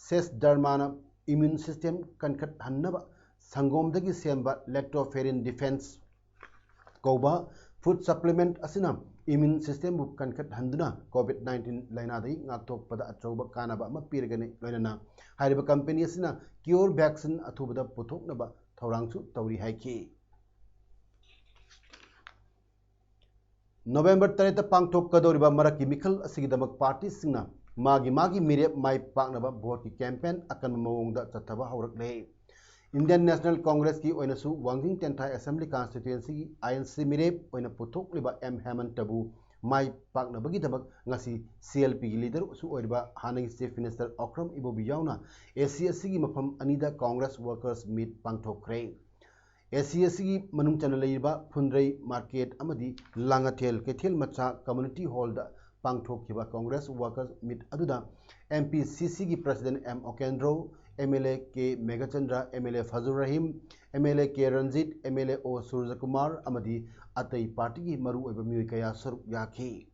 ꯁꯦꯁ ꯗꯔꯃꯥꯅ ꯏꯃ꯭ꯌꯨꯟ ꯁꯤꯁꯇꯦꯝ ꯀꯟꯈꯠꯍꯟꯅꯕ ꯁꯪꯒꯣꯝꯗꯒꯤ ꯁꯦꯝꯕ ꯂꯦꯛꯇꯣꯐꯦꯔꯤꯟ ꯗꯤꯐꯦꯟꯁ ꯀꯧꯕ ꯐꯨꯗ ꯁꯄ꯭ꯂꯤꯃꯦꯟꯠ ꯑꯁꯤꯅ ꯏꯃ꯭ꯌꯨꯟ ꯁꯤꯁꯇꯦꯝꯕꯨ ꯀꯟꯈꯠꯍꯟꯗꯨꯅ ꯀꯣꯚꯤꯗ ꯅꯥꯏꯟꯇꯤꯟ ꯂꯥꯏꯅꯥꯗꯒꯤ ꯉꯥꯛꯊꯣꯛꯄꯗ ꯑꯆꯧꯕ ꯀꯥꯟꯅꯕ ꯑꯃ ꯄꯤꯔꯒꯅꯤ꯫ ꯂꯣꯏꯅꯅ ꯍꯥꯏꯔꯤꯕ ꯀꯝꯄꯦꯅꯤ ꯑꯁꯤꯅ ꯀ꯭ꯌꯣꯔ ꯚꯦꯛꯁꯤꯟ ꯑꯊꯨꯕꯗ ꯄꯨꯊꯣꯛꯅꯕ ꯊꯧꯔꯥꯡꯁꯨ ꯇꯧꯔꯤ ꯍꯥꯏꯈꯤ꯫ ꯅꯣꯕꯦꯝꯕꯔ ꯇꯔꯦꯠꯇ ꯄꯥꯡꯊꯣꯛꯀꯗꯧꯔꯤꯕ ꯃꯔꯛꯀꯤ ꯃꯤꯈꯜ ꯑꯁꯤꯒꯤꯗꯃꯛ ꯄꯥꯔꯇꯤꯁꯤꯡꯅ ꯃꯥꯒꯤ ꯃꯥꯒꯤ ꯃꯤꯔꯦꯞ ꯃꯥꯏ ꯄꯥꯛꯅꯕ ꯚꯣꯠꯀꯤ ꯀꯦꯝꯄꯦꯟ ꯑꯀꯟꯕ ꯃꯑꯣꯡꯗ ꯆꯠꯊꯕ ꯍꯧꯔꯛꯂꯦ꯫ Indian National Congressꯀꯤ ꯑꯣꯏꯅꯁꯨ ꯋꯥꯡꯖꯤꯡ ꯇꯦꯟꯊꯥ Assembly Constituencyꯒꯤ I N C ꯃꯤꯔꯦꯞ ꯑꯣꯏꯅ ꯄꯨꯊꯣꯛꯂꯤꯕ M ꯍꯦꯃꯟꯇꯕꯨ ꯃꯥꯏ ꯄꯥꯛꯅꯕꯒꯤꯗꯃꯛ ꯉꯁꯤ C L Pꯒꯤ leaderꯁꯨ ꯑꯣꯏꯔꯤꯕ ꯍꯥꯟꯅꯒꯤ Chief Minister ꯑꯣꯀ꯭ꯔꯝ ꯏꯕꯣꯕꯤ ꯌꯥꯎꯅ A C ꯑꯁꯤꯒꯤ ꯃꯐꯝ ꯑꯅꯤꯗ Congress Workers Meet ꯄꯥꯡꯊꯣꯛꯈ꯭ꯔꯦ꯫ A C ꯑꯁꯤꯒꯤ ꯃꯅꯨꯡ ꯆꯟꯅ ꯂꯩꯔꯤꯕ ꯐꯨꯟꯗ꯭ꯔꯩ market ꯑꯃꯗꯤ ꯂꯥꯡꯉꯊꯦꯜ ꯀꯩꯊꯦꯜ ꯃꯆꯥ community hallꯗ ꯄꯥꯡꯊꯣꯛꯈꯤꯕ Congress Workers Meet ꯑꯗꯨꯗ M P C Cꯒꯤ President M ꯑꯣꯀꯦꯟꯗ꯭ꯔꯣ, M L A K Meghachandra, M L A ꯐꯖꯨꯔ Rahim, M L A K Ranjit, M L A O ꯁꯨꯔꯖꯀꯨꯃꯥꯔ ꯑꯃꯗꯤ ꯑꯇꯩ partyꯒꯤ ꯃꯔꯨꯑꯣꯏꯕ ꯃꯤꯑꯣꯏ ꯀꯌꯥ ꯁꯔꯨꯛ ꯌꯥꯈꯤ꯫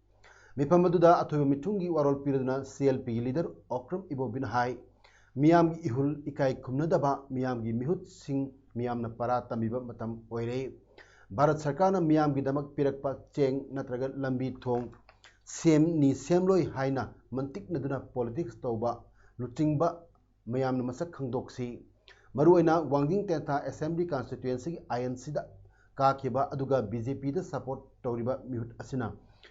ꯃꯤꯐꯝ ꯑꯗꯨꯗ ꯑꯊꯣꯏꯕ ꯃꯤꯊꯨꯡꯒꯤ ꯋꯥꯔꯣꯜ ꯄꯤꯔꯗꯨꯅ C L Pꯒꯤ leader ꯑꯣꯀ꯭ꯔꯝ ꯏꯕꯣꯕꯤꯅ ꯍꯥꯏ, ꯃꯤꯌꯥꯝꯒꯤ ꯏꯍꯨꯜ ꯏꯀꯥꯏ ꯈꯨꯝꯅꯗꯕ ꯃꯤꯌꯥꯝꯒꯤ ꯃꯤꯍꯨꯠꯁꯤꯡ ꯃꯤꯌꯥꯝꯅ ꯄꯔꯥ ꯇꯝꯕꯤꯕ ꯃꯇꯝ ꯑꯣꯏꯔꯦ꯫ ꯚꯥꯔꯠ ꯁꯔꯀꯥꯔꯅ ꯃꯤꯌꯥꯝꯒꯤꯗꯃꯛ ꯄꯤꯔꯛꯄ ꯆꯦꯡ ꯅꯠꯇ꯭ꯔꯒ ꯂꯝꯕꯤ ꯊꯣꯡ ꯁꯦꯝꯅꯤ ꯁꯦꯝꯂꯣꯏ ꯍꯥꯏꯅ ꯃꯟꯇꯤꯛꯅꯗꯨꯅ politics ꯇꯧꯕ ꯂꯨꯆꯤꯡꯕ ꯃꯌꯥꯝꯅ ꯃꯁꯛ ꯈꯪꯗꯣꯛꯁꯤ꯫ ꯃꯔꯨꯑꯣꯏꯅ ꯋꯥꯡꯖꯤꯡ ꯇꯦꯟꯊꯥ Assembly Constituencyꯒꯤ I N Cꯗ ꯀꯥꯈꯤꯕ ꯑꯗꯨꯒ B J Pꯗ support ꯇꯧꯔꯤꯕ ꯃꯤꯍꯨꯠ ꯑꯁꯤꯅ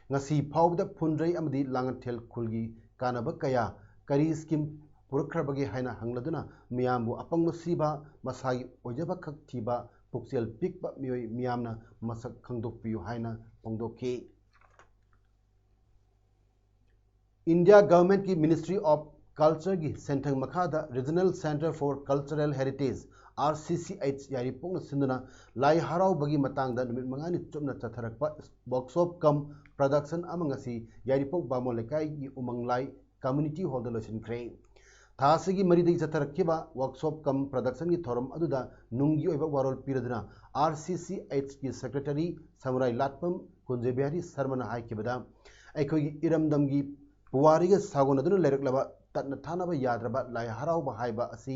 ꯉꯁꯤ ꯐꯥꯎꯕꯗ ꯐꯨꯟꯗ꯭ꯔꯩ ꯑꯃꯗꯤ ꯂꯥꯡꯉꯊꯦꯜ ꯈꯨꯜꯒꯤ ꯀꯥꯟꯅꯕ ꯀꯌꯥ ꯀꯔꯤ scheme ꯄꯨꯔꯛꯈ꯭ꯔꯕꯒꯦ ꯍꯥꯏꯅ ꯍꯪꯂꯗꯨꯅ ꯃꯤꯌꯥꯝꯕꯨ ꯑꯄꯪꯕ ꯁꯤꯕ, ꯃꯁꯥꯒꯤ ꯑꯣꯏꯖꯕ ꯈꯛ ꯊꯤꯕ, ꯄꯨꯛꯆꯦꯜ ꯄꯤꯛꯄ ꯃꯤꯑꯣꯏ ꯃꯤꯌꯥꯝꯅ ꯃꯁꯛ ꯈꯪꯗꯣꯛꯄꯤꯌꯨ ꯍꯥꯏꯅ ꯐꯣꯡꯗꯣꯛꯈꯤ꯫ India Governmentꯀꯤ Ministry of Cultureꯒꯤ ꯁꯦꯟꯊꯪ ꯃꯈꯥꯗ Regional Centre for Cultural Heritage, R C C H, ꯌꯥꯏꯔꯤꯄꯣꯛꯅ ꯁꯤꯟꯗꯨꯅ ꯂꯥꯏ ꯍꯔꯥꯎꯕꯒꯤ ꯃꯇꯥꯡꯗ ꯅꯨꯃꯤꯠ ꯃꯉꯥꯅꯤ ꯆꯨꯞꯅ ꯆꯠꯊꯔꯛꯄ workshop cum production ꯑꯃ ꯉꯁꯤ ꯌꯥꯏꯔꯤꯄꯣꯛ ꯕꯥꯃꯣꯟ ꯂꯩꯀꯥꯏꯒꯤ ꯎꯃꯪ ꯂꯥꯏ community hallꯗ ꯂꯣꯏꯁꯤꯟꯈ꯭ꯔꯦ꯫ ꯊꯥ ꯑꯁꯤꯒꯤ ꯃꯔꯤꯗꯒꯤ ꯆꯠꯊꯔꯛꯈꯤꯕ workshop cum productionꯒꯤ ꯊꯧꯔꯝ ꯑꯗꯨꯗ ꯅꯨꯡꯒꯤ ꯑꯣꯏꯕ ꯋꯥꯔꯣꯜ ꯄꯤꯔꯗꯨꯅ R C C Hꯀꯤ Secretary ꯁꯃꯨꯔꯥꯏ ꯂꯥꯠꯄꯝ ꯀꯨꯟꯖ Bihari ꯁꯔꯃꯅ ꯍꯥꯏꯈꯤꯕꯗ, ꯑꯩꯈꯣꯏꯒꯤ ꯏꯔꯝꯗꯝꯒꯤ ꯄꯨꯋꯥꯔꯤꯒ ꯁꯥꯒꯣꯟꯅꯗꯨꯅ ꯂꯩꯔꯛꯂꯕ ꯇꯠꯅ ꯊꯥꯅꯕ ꯌꯥꯗ꯭ꯔꯕ ꯂꯥꯏ ꯍꯔꯥꯎꯕ ꯍꯥꯏꯕ ꯑꯁꯤ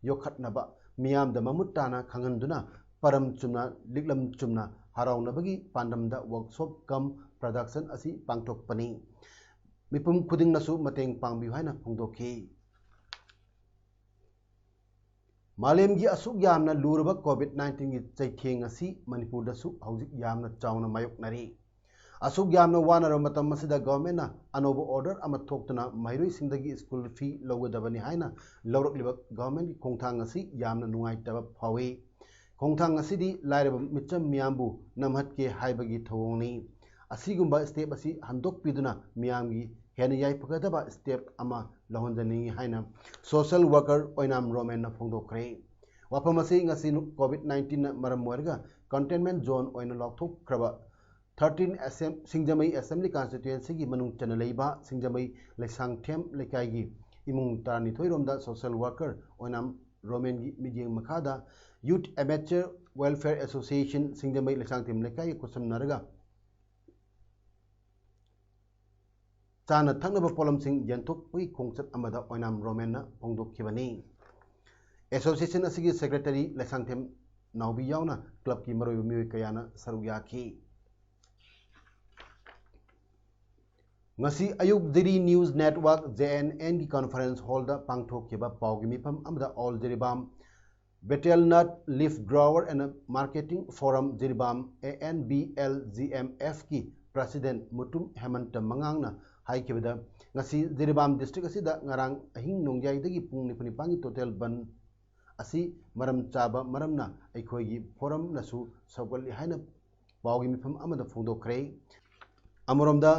ꯌꯣꯛꯈꯠꯅꯕ ꯃꯤꯌꯥꯝꯗ ꯃꯃꯨꯠ ꯇꯥꯅ ꯈꯪꯍꯟꯗꯨꯅ ꯄꯔꯝ ꯆꯨꯝꯅ, ꯂꯤꯛꯂꯝ ꯆꯨꯝꯅ ꯍꯔꯥꯎꯅꯕꯒꯤ ꯄꯥꯟꯗꯝꯗ workshop cum production ꯑꯁꯤ ꯄꯥꯡꯊꯣꯛꯄꯅꯤ꯫ ꯃꯤꯄꯨꯝ ꯈꯨꯗꯤꯡꯅꯁꯨ ꯃꯇꯦꯡ ꯄꯥꯡꯕꯤꯌꯨ ꯍꯥꯏꯅ ꯐꯣꯡꯗꯣꯛꯈꯤ꯫ ꯃꯥꯂꯦꯝꯒꯤ ꯑꯁꯨꯛ ꯌꯥꯝꯅ ꯂꯨꯔꯕ COVID nineteenꯒꯤ ꯆꯩꯊꯦꯡ ꯑꯁꯤ ꯃꯅꯤꯄꯨꯔꯗꯁꯨ ꯍꯧꯖꯤꯛ ꯌꯥꯝꯅ ꯆꯥꯎꯅ ꯃꯥꯌꯣꯛꯅꯔꯤ꯫ ꯑꯁꯨꯛ ꯌꯥꯝꯅ ꯋꯥꯅꯔꯕ ꯃꯇꯝ ꯑꯁꯤꯗ ꯒꯚꯔꯟꯃꯦꯟꯠꯅ ꯑꯅꯧꯕ ꯑꯣꯔꯗꯔ ꯑꯃ ꯊꯣꯛꯇꯨꯅ ꯃꯍꯩꯔꯣꯏꯁꯤꯡꯗꯒꯤ ꯁ꯭ꯀꯨꯜ ꯐꯤ ꯂꯧꯒꯗꯕꯅꯤ ꯍꯥꯏꯅ ꯂꯧꯔꯛꯂꯤꯕ ꯒꯚꯔꯟꯃꯦꯟꯠꯀꯤ ꯈꯣꯡꯊꯥꯡ ꯑꯁꯤ ꯌꯥꯝꯅ ꯅꯨꯡꯉꯥꯏꯇꯕ ꯐꯥꯎꯏ꯫ ꯈꯣꯡꯊꯥꯡ ꯑꯁꯤꯗꯤ ꯂꯥꯏꯔꯕ ꯃꯤꯆꯝ ꯃꯤꯌꯥꯝꯕꯨ ꯅꯝꯍꯠꯀꯦ ꯍꯥꯏꯕꯒꯤ ꯊꯧꯑꯣꯡꯅꯤ꯫ ꯑꯁꯤꯒꯨꯝꯕ ꯁ꯭ꯇꯦꯞ ꯑꯁꯤ ꯍꯟꯗꯣꯛꯄꯤꯗꯨꯅ ꯃꯤꯌꯥꯝꯒꯤ ꯍꯦꯟꯅ ꯌꯥꯏꯐꯒꯗꯕ ꯁ꯭ꯇꯦꯞ ꯑꯃ ꯂꯧꯍꯟꯖꯅꯤꯡꯏ ꯍꯥꯏꯅ ꯁꯣꯁꯤꯌꯦꯜ ꯋꯥꯔꯀꯔ ꯑꯣꯏꯅꯥꯝ ꯔꯣꯃꯦꯟꯅ ꯐꯣꯡꯗꯣꯛꯈ꯭ꯔꯦ꯫ ꯋꯥꯐꯝ ꯑꯁꯤ ꯉꯁꯤ ꯀꯣꯚꯤꯗ ꯅꯥꯏꯟꯇꯤꯟꯅ ꯃꯔꯝ ꯑꯣꯏꯔꯒ ꯀꯟꯇꯦꯟꯃꯦꯟꯠ ꯖꯣꯟ ꯑꯣꯏꯅ ꯂꯥꯎꯊꯣꯛꯈ꯭ꯔꯕ ꯊꯥꯔꯇꯤꯟ ꯑꯦꯁꯦꯝ-, ꯁꯤꯡꯖꯃꯩ ꯑꯦꯁꯦꯝꯕ꯭ꯂꯤ ꯀꯟꯁꯇꯤꯇ꯭ꯋꯦꯟꯁꯤꯒꯤ ꯃꯅꯨꯡ ꯆꯟꯅ ꯂꯩꯕ ꯁꯤꯡꯖꯃꯩ ꯂꯩꯁꯥꯡꯊꯦꯝ ꯂꯩꯀꯥꯏꯒꯤ ꯏꯃꯨꯡ ꯇꯔꯥꯅꯤꯊꯣꯏ ꯔꯣꯝꯗ ꯁꯣꯁꯤꯌꯦꯜ ꯋꯥꯔꯀꯔ ꯑꯣꯏꯅꯥꯝ ꯔꯣꯃꯦꯟꯒꯤ ꯃꯤꯠꯌꯦꯡ ꯃꯈꯥꯗ ꯌꯨꯠ ꯑꯦꯃꯦꯆꯔ ꯋꯦꯜꯐꯤꯌꯔ ꯑꯦꯁꯣꯁꯤꯌꯦꯁꯟ ꯁꯤꯡꯖꯃꯩ ꯂꯩꯁꯥꯡꯊꯦꯝ ꯂꯩꯀꯥꯏꯒ ꯈꯨꯠꯁꯝꯅꯔꯒ ꯆꯥꯅ ꯊꯛꯅꯕ ꯄꯣꯠꯂꯝꯁꯤꯡ ꯌꯦꯟꯊꯣꯛꯄꯒꯤ ꯈꯣꯡꯆꯠ ꯑꯃꯗ ꯑꯣꯏꯅꯥꯝ ꯔꯣꯃꯦꯟꯅ ꯐꯣꯡꯗꯣꯛꯈꯤꯕꯅꯤ꯫ ꯑꯦꯁꯣꯁꯤꯌꯦꯁꯟ ꯑꯁꯤꯒꯤ ꯁꯦꯀ꯭ꯔꯦꯇꯔꯤ ꯂꯩꯁꯥꯡꯊꯦꯝ ꯅꯥꯎꯕꯤ ꯌꯥꯎꯅ ꯀ꯭ꯂꯕꯀꯤ ꯃꯔꯨꯑꯣꯏꯕ ꯃꯤꯑꯣꯏ ꯀꯌꯥꯅ ꯁꯔꯨꯛ ꯌꯥꯈꯤ꯫ ꯉꯁꯤ ꯑꯌꯨꯛ Jiri news network, J N ꯑꯦꯟꯒꯤ ꯀꯟꯐꯔꯦꯟꯁ ꯍꯣꯜꯗ ꯄꯥꯡꯊꯣꯛꯈꯤꯕ ꯄꯥꯎꯒꯤ ꯃꯤꯐꯝ ꯑꯃꯗ all Jiribam betel nut leaf grower and marketing forum Jiribam, A N B L G M ꯑꯦꯐꯀꯤ ꯄ꯭ꯔꯁꯤꯗꯦꯟꯠ ꯃꯨꯇꯨꯝ ꯍꯦꯃꯟꯇ ꯃꯉꯥꯡꯅ ꯍꯥꯏꯈꯤꯕꯗ, ꯉꯁꯤ ꯖꯤꯔꯤꯕꯥꯝ ꯗꯤꯁꯇ꯭ꯔꯤꯛ ꯑꯁꯤꯗ ꯉꯔꯥꯡ ꯑꯍꯤꯡ ꯅꯣꯡꯌꯥꯏꯗꯒꯤ ꯄꯨꯡ ꯅꯤꯐꯨ ꯅꯤꯄꯥꯟꯒꯤ ꯇꯣꯇꯦꯜ ꯕꯟ ꯑꯁꯤ ꯃꯔꯝ ꯆꯥꯕ ꯃꯔꯝꯅ ꯑꯩꯈꯣꯏꯒꯤ ꯐꯣꯔꯝꯅꯁꯨ ꯁꯧꯒꯠꯂꯤ ꯍꯥꯏꯅ ꯄꯥꯎꯒꯤ ꯃꯤꯐꯝ ꯑꯃꯗ ꯐꯣꯡꯗꯣꯛꯈ꯭ꯔꯦ꯫ ꯑꯃꯔꯣꯝꯗ,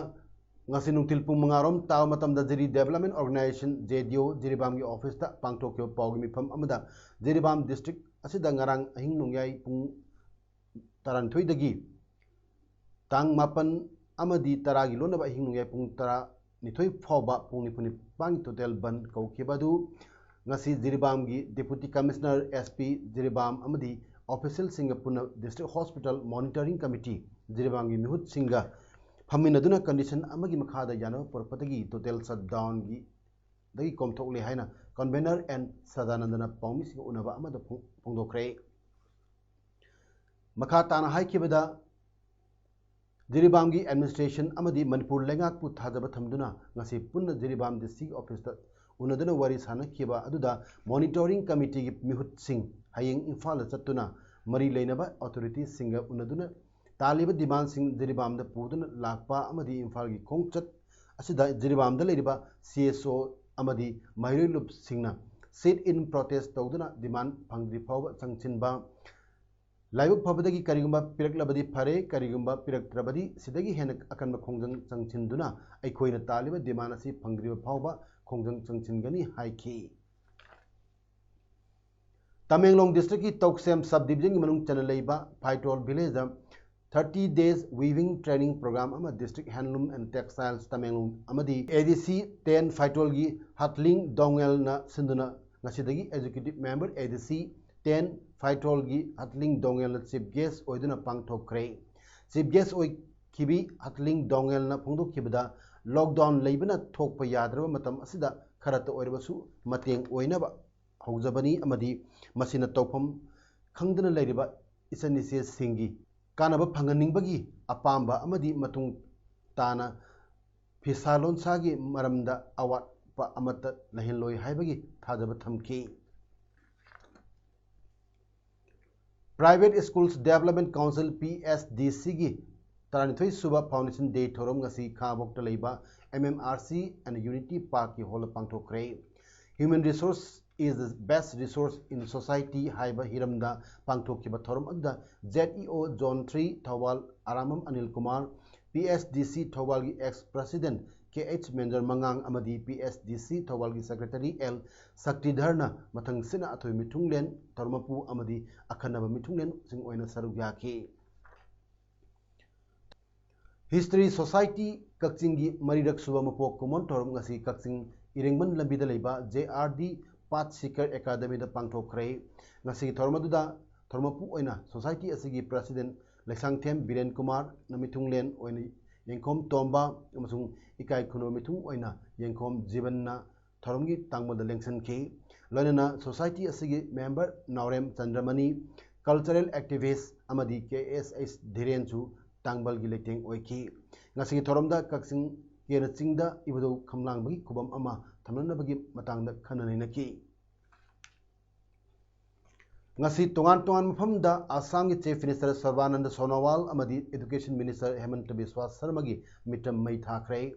ꯉꯁꯤ ꯅꯨꯡꯊꯤꯜ ꯄꯨꯡ ꯃꯉꯥ ꯔꯣꯝ ꯇꯥꯕ ꯃꯇꯝꯗ ꯖꯤꯔꯤ ꯗꯦꯕꯂꯞꯃꯦꯟ ꯑꯣꯔꯒꯅꯥꯏꯖꯦꯁꯟ, ꯖꯦ ꯗꯤ ꯑꯣ, ꯖꯤꯔꯤꯕꯥꯝꯒꯤ ꯑꯣꯐꯤꯁꯇ ꯄꯥꯡꯊꯣꯛꯈꯤꯕ ꯄꯥꯎꯒꯤ ꯃꯤꯐꯝ ꯑꯃꯗ ꯖꯤꯔꯤꯕꯥꯝ ꯗꯤꯁꯇ꯭ꯔꯤꯛ ꯑꯁꯤꯗ ꯉꯔꯥꯡ ꯑꯍꯤꯡ ꯅꯣꯡꯌꯥꯏ ꯄꯨꯡ ꯇꯔꯥꯅꯤꯊꯣꯏꯗꯒꯤ ꯇꯥꯡ ꯃꯥꯄꯟ ꯑꯃꯗꯤ ꯇꯔꯥꯒꯤ ꯂꯣꯟꯅꯕ ꯑꯍꯤꯡ ꯅꯣꯡꯌꯥꯏ ꯄꯨꯡ ꯇꯔꯥꯅꯤꯊꯣꯏ ꯐꯥꯎꯕ ꯄꯨꯡ ꯅꯤꯐꯨ ꯅꯤꯄꯥꯟꯒꯤ ꯇꯣꯇꯦꯜ ꯕꯟ ꯀꯧꯈꯤꯕ ꯑꯗꯨ ꯉꯁꯤ ꯖꯤꯔꯤꯕꯥꯝꯒꯤ deputy commissioner, S P Jiribam ꯑꯃꯗꯤ ꯑꯣꯐꯤꯁꯤꯌꯦꯜꯁꯤꯡꯒ ꯄꯨꯟꯅ ꯗꯤꯁꯇ꯭ꯔꯤꯛ ꯍꯣꯁꯄꯤꯇꯥꯜ ꯃꯣꯅꯤꯇꯔꯤꯡ ꯀꯃꯤꯇꯤ ꯖꯤꯔꯤꯕꯥꯝꯒꯤ ꯃꯤꯍꯨꯠꯁꯤꯡꯒ ꯐꯝꯃꯤꯟꯅꯗꯨꯅ ꯀꯟꯗꯤꯁꯟ ꯑꯃꯒꯤ ꯃꯈꯥꯗ ꯌꯥꯅꯕ ꯄꯨꯔꯛꯄꯗꯒꯤ ꯇꯣꯇꯦꯜ ꯁꯠꯗꯥꯎꯟꯒꯤ ꯗꯒꯤ ꯀꯣꯝꯊꯣꯛꯂꯦ ꯍꯥꯏꯅ ꯀꯟꯚꯦꯅꯔ ꯑꯦꯟ ꯁꯗꯥꯅꯟꯗꯅ ꯄꯥꯎꯃꯤꯁꯤꯡꯒ ꯎꯅꯕ ꯑꯃꯗ ꯐꯣꯡ-, ꯐꯣꯡꯗꯣꯛꯈ꯭ꯔꯦ꯫ ꯃꯈꯥ ꯇꯥꯅ ꯍꯥꯏꯈꯤꯕꯗ, ꯖꯤꯔꯤꯕꯥꯝꯒꯤ ꯑꯦꯗꯃꯤꯅꯤꯁꯇ꯭ꯔꯦꯁꯟ ꯑꯃꯗꯤ ꯃꯅꯤꯄꯨꯔ ꯂꯩꯉꯥꯛꯄꯨ ꯊꯥꯖꯕ ꯊꯝꯗꯨꯅ ꯉꯁꯤ ꯄꯨꯟꯅ ꯖꯤꯔꯤꯕꯥꯝ ꯗꯤ ꯁꯤꯒꯤ ꯑꯣꯐꯤꯁꯇ ꯎꯅꯗꯨꯅ ꯋꯥꯔꯤ ꯁꯥꯅꯈꯤꯕ ꯑꯗꯨꯗ ꯃꯣꯅꯤꯇꯔꯤꯡ ꯀꯃꯤꯇꯤꯒꯤ ꯃꯤꯍꯨꯠꯁꯤꯡ ꯍꯌꯦꯡ ꯏꯝꯐꯥꯜꯗ ꯆꯠꯇꯨꯅ ꯃꯔꯤ ꯂꯩꯅꯕ ꯑꯣꯊꯣꯔꯤꯇꯤꯁꯤꯡꯒ ꯎꯅꯗꯨꯅ ꯇꯥꯜꯂꯤꯕ ꯗꯤꯃꯥꯟꯁꯤꯡ ꯖꯤꯔꯤꯕꯥꯝꯗ ꯄꯨꯗꯨꯅ ꯂꯥꯛꯄ ꯑꯃꯗꯤ ꯏꯝꯐꯥꯜꯒꯤ ꯈꯣꯡꯆꯠ ꯑꯁꯤꯗ ꯖꯤꯔꯤꯕꯥꯝꯗ ꯂꯩꯔꯤꯕ ꯁꯤ ꯑꯦꯁ ꯑꯣ ꯑꯃꯗꯤ ꯃꯍꯩꯔꯣꯏ ꯂꯨꯞꯁꯤꯡꯅ sit in protest ꯇꯧꯗꯨꯅ ꯗꯤꯃꯥꯟ ꯐꯪꯗ꯭ꯔꯤ ꯐꯥꯎꯕ ꯆꯪꯁꯤꯟꯕ, ꯂꯥꯏꯕꯛ ꯐꯕꯗꯒꯤ ꯀꯔꯤꯒꯨꯝꯕ ꯄꯤꯔꯛꯂꯕꯗꯤ ꯐꯔꯦ, ꯀꯔꯤꯒꯨꯝꯕ ꯄꯤꯔꯛꯇ꯭ꯔꯕꯗꯤ ꯁꯤꯗꯒꯤ ꯍꯦꯟꯅ ꯑꯀꯟꯕ ꯈꯣꯡꯖꯪ ꯆꯪꯁꯤꯟꯗꯨꯅ ꯑꯩꯈꯣꯏꯅ ꯇꯥꯜꯂꯤꯕ ꯗꯤꯃꯥꯟ ꯑꯁꯤ ꯐꯪꯗ꯭ꯔꯤꯕ ꯐꯥꯎꯕ ꯈꯣꯡꯖꯪ ꯆꯪꯁꯤꯟꯒꯅꯤ ꯍꯥꯏꯈꯤ꯫ ꯇꯃꯦꯡꯂꯣꯡ ꯗꯤꯁꯇ꯭ꯔꯤꯛꯀꯤ ꯇꯧꯁꯦꯝ ꯁꯕ ꯗꯤꯕꯤꯖꯟꯒꯤ ꯃꯅꯨꯡ ꯆꯟꯅ ꯂꯩꯕ ꯐꯥꯏꯇꯣꯜ ꯚꯤꯂꯦꯖꯇ thirty days weaving training program ꯑꯃ District Handloom and Textiles Tamenglong ꯑꯃꯗꯤ A D C ten ꯐꯥꯏꯇꯣꯜꯒꯤ ꯍꯠꯂꯤꯡ ꯗꯣꯡꯉꯦꯜꯅ ꯁꯤꯟꯗꯨꯅ ꯉꯁꯤꯗꯒꯤ Executive Member A D C ten ꯐꯥꯏꯇꯣꯜꯒꯤ ꯍꯠꯂꯤꯡ ꯗꯣꯡꯉꯦꯜꯅ chief guest ꯑꯣꯏꯗꯨꯅ ꯄꯥꯡꯊꯣꯛꯈ꯭ꯔꯦ꯫ Chief guest ꯑꯣꯏꯈꯤꯕꯤ ꯍꯠꯂꯤꯡ ꯗꯣꯡꯉꯦꯜꯅ ꯐꯣꯡꯗꯣꯛꯈꯤꯕꯗ, lockdown ꯂꯩꯕꯅ ꯊꯣꯛꯄ ꯌꯥꯗ꯭ꯔꯕ ꯃꯇꯝ ꯑꯁꯤꯗ ꯈꯔꯇ ꯑꯣꯏꯔꯕꯁꯨ ꯃꯇꯦꯡ ꯑꯣꯏꯅꯕ ꯍꯧꯖꯕꯅꯤ ꯑꯃꯗꯤ ꯃꯁꯤꯅ ꯇꯧꯐꯝ ꯈꯪꯗꯅ ꯂꯩꯔꯤꯕ ꯏꯆꯟ ꯏꯆꯦꯁꯤꯡꯒꯤ ꯀꯥꯟꯅꯕ ꯐꯪꯍꯟꯅꯤꯡꯕꯒꯤ ꯑꯄꯥꯝꯕ ꯑꯃꯗꯤ ꯃꯇꯨꯡ ꯇꯥꯅ ꯐꯤꯁꯥ ꯂꯣꯟꯁꯥꯒꯤ ꯃꯔꯝꯗ ꯑꯋꯥꯠꯄ ꯑꯃꯠꯇ ꯂꯩꯍꯜꯂꯣꯏ ꯍꯥꯏꯕꯒꯤ ꯊꯥꯖꯕ ꯊꯝꯈꯤ꯫ Private Schools Development Council P S D C ꯒꯤ ꯇꯔꯥꯅꯤꯊꯣꯏ ꯁꯨꯕ Foundation Day ꯊꯧꯔꯝ ꯉꯁꯤ ꯈꯥꯉꯕꯣꯛꯇ ꯂꯩꯕ M M R C and Unity Park ꯀꯤ hall the ꯄꯥꯡꯊꯣꯛꯈ꯭ꯔꯦ꯫ Human resource is the best resource in society ꯍꯥꯏꯕ ꯍꯤꯔꯝꯗ ꯄꯥꯡꯊꯣꯛꯈꯤꯕ ꯊꯧꯔꯝ ꯑꯗꯨꯗ Z E O Zone three Thoubal Arambam Anil Kumar, P S D C ꯊꯧꯕꯥꯜꯒꯤ ex president K H ꯃꯦꯟꯗꯔ ꯃꯉꯥꯡ ꯑꯃꯗꯤ P S D C ꯊꯧꯕꯥꯜꯒꯤ secretary L ꯁꯛꯇꯤꯙꯔꯅ ꯃꯊꯪꯁꯤꯠꯅ ꯑꯊꯣꯏ ꯃꯤꯊꯨꯡꯂꯦꯟ, ꯊꯧꯔꯝ ꯃꯄꯨ ꯑꯃꯗꯤ ꯑꯈꯟꯅꯕ ꯃꯤꯊꯨꯡꯂꯦꯟꯁꯤꯡ ꯑꯣꯏꯅ ꯁꯔꯨꯛ ꯌꯥꯈꯤ꯫ History Society ꯀꯛꯆꯤꯡꯒꯤ ꯃꯔꯤꯔꯛ ꯁꯨꯕ ꯃꯄꯣꯛ ꯀꯨꯝꯑꯣꯟ ꯊꯧꯔꯝ ꯉꯁꯤ ꯀꯛꯆꯤꯡ ꯏꯔꯦꯡꯕꯟ ꯂꯝꯕꯤꯗ ꯂꯩꯕ J R D Path Seeker Academy ꯗ ꯄꯥꯡꯊꯣꯛꯈ꯭ꯔꯦ꯫ ꯉꯁꯤꯒꯤ ꯊꯧꯔꯝ ꯑꯗꯨꯗ ꯊꯧꯔꯝ ꯃꯄꯨ ꯑꯣꯏꯅ society ꯑꯁꯤꯒꯤ president ꯂꯩꯁꯥꯡꯊꯦꯝ ꯕꯤꯔꯦꯟ ꯀꯨꯃꯥꯔꯅ ꯃꯤꯊꯨꯡꯂꯦꯟ ꯑꯣꯏꯅ ꯌꯦꯡꯈꯣꯝ ꯇꯣꯝꯕ ꯑꯃꯁꯨꯡ ꯏꯀꯥꯏ ꯈꯨꯅꯣ ꯃꯤꯊꯨꯡ ꯑꯣꯏꯅ ꯌꯦꯡꯈꯣꯝ ꯖꯤꯕꯟꯅ ꯊꯧꯔꯝꯒꯤ ꯇꯥꯡꯕꯜꯗ ꯂꯦꯡꯁꯤꯟꯈꯤ꯫ ꯂꯣꯏꯅꯅ society ꯑꯁꯤꯒꯤ member ꯅꯥꯎꯔꯦꯝ ꯆꯟꯗ꯭ꯔꯃꯅꯤ, cultural activist ꯑꯃꯗꯤ K S H ꯙꯤꯔꯦꯟꯁꯨ ꯇꯥꯡꯕꯜꯒꯤ ꯂꯩꯇꯦꯡ ꯑꯣꯏꯈꯤ꯫ ꯉꯁꯤꯒꯤ ꯊꯧꯔꯝꯗ ꯀꯛꯆꯤꯡ ꯀꯦꯅ ꯆꯤꯡꯗ ꯏꯕꯨꯙꯧ ꯈꯝꯂꯥꯡꯕꯒꯤ ꯈꯨꯕꯝ ꯑꯃ ꯊꯝꯅꯅꯕꯒꯤ ꯃꯇꯥꯡꯗ ꯈꯟꯅ ꯅꯩꯅꯈꯤ꯫ ꯉꯁꯤ ꯇꯣꯉꯥꯟ ꯇꯣꯉꯥꯟꯕ ꯃꯐꯝꯗ ꯑꯁꯥꯝꯒꯤ Chief Minister ꯁꯔꯕꯥꯅꯟꯗ ꯁꯣꯅꯣꯋꯥꯜ ꯑꯃꯗꯤ Education Minister ꯍꯦꯃꯟꯇ ꯕꯤꯁ꯭ꯋꯥ ꯁꯔꯃꯒꯤ ꯃꯤꯇꯝ ꯃꯩ ꯊꯥꯈ꯭ꯔꯦ꯫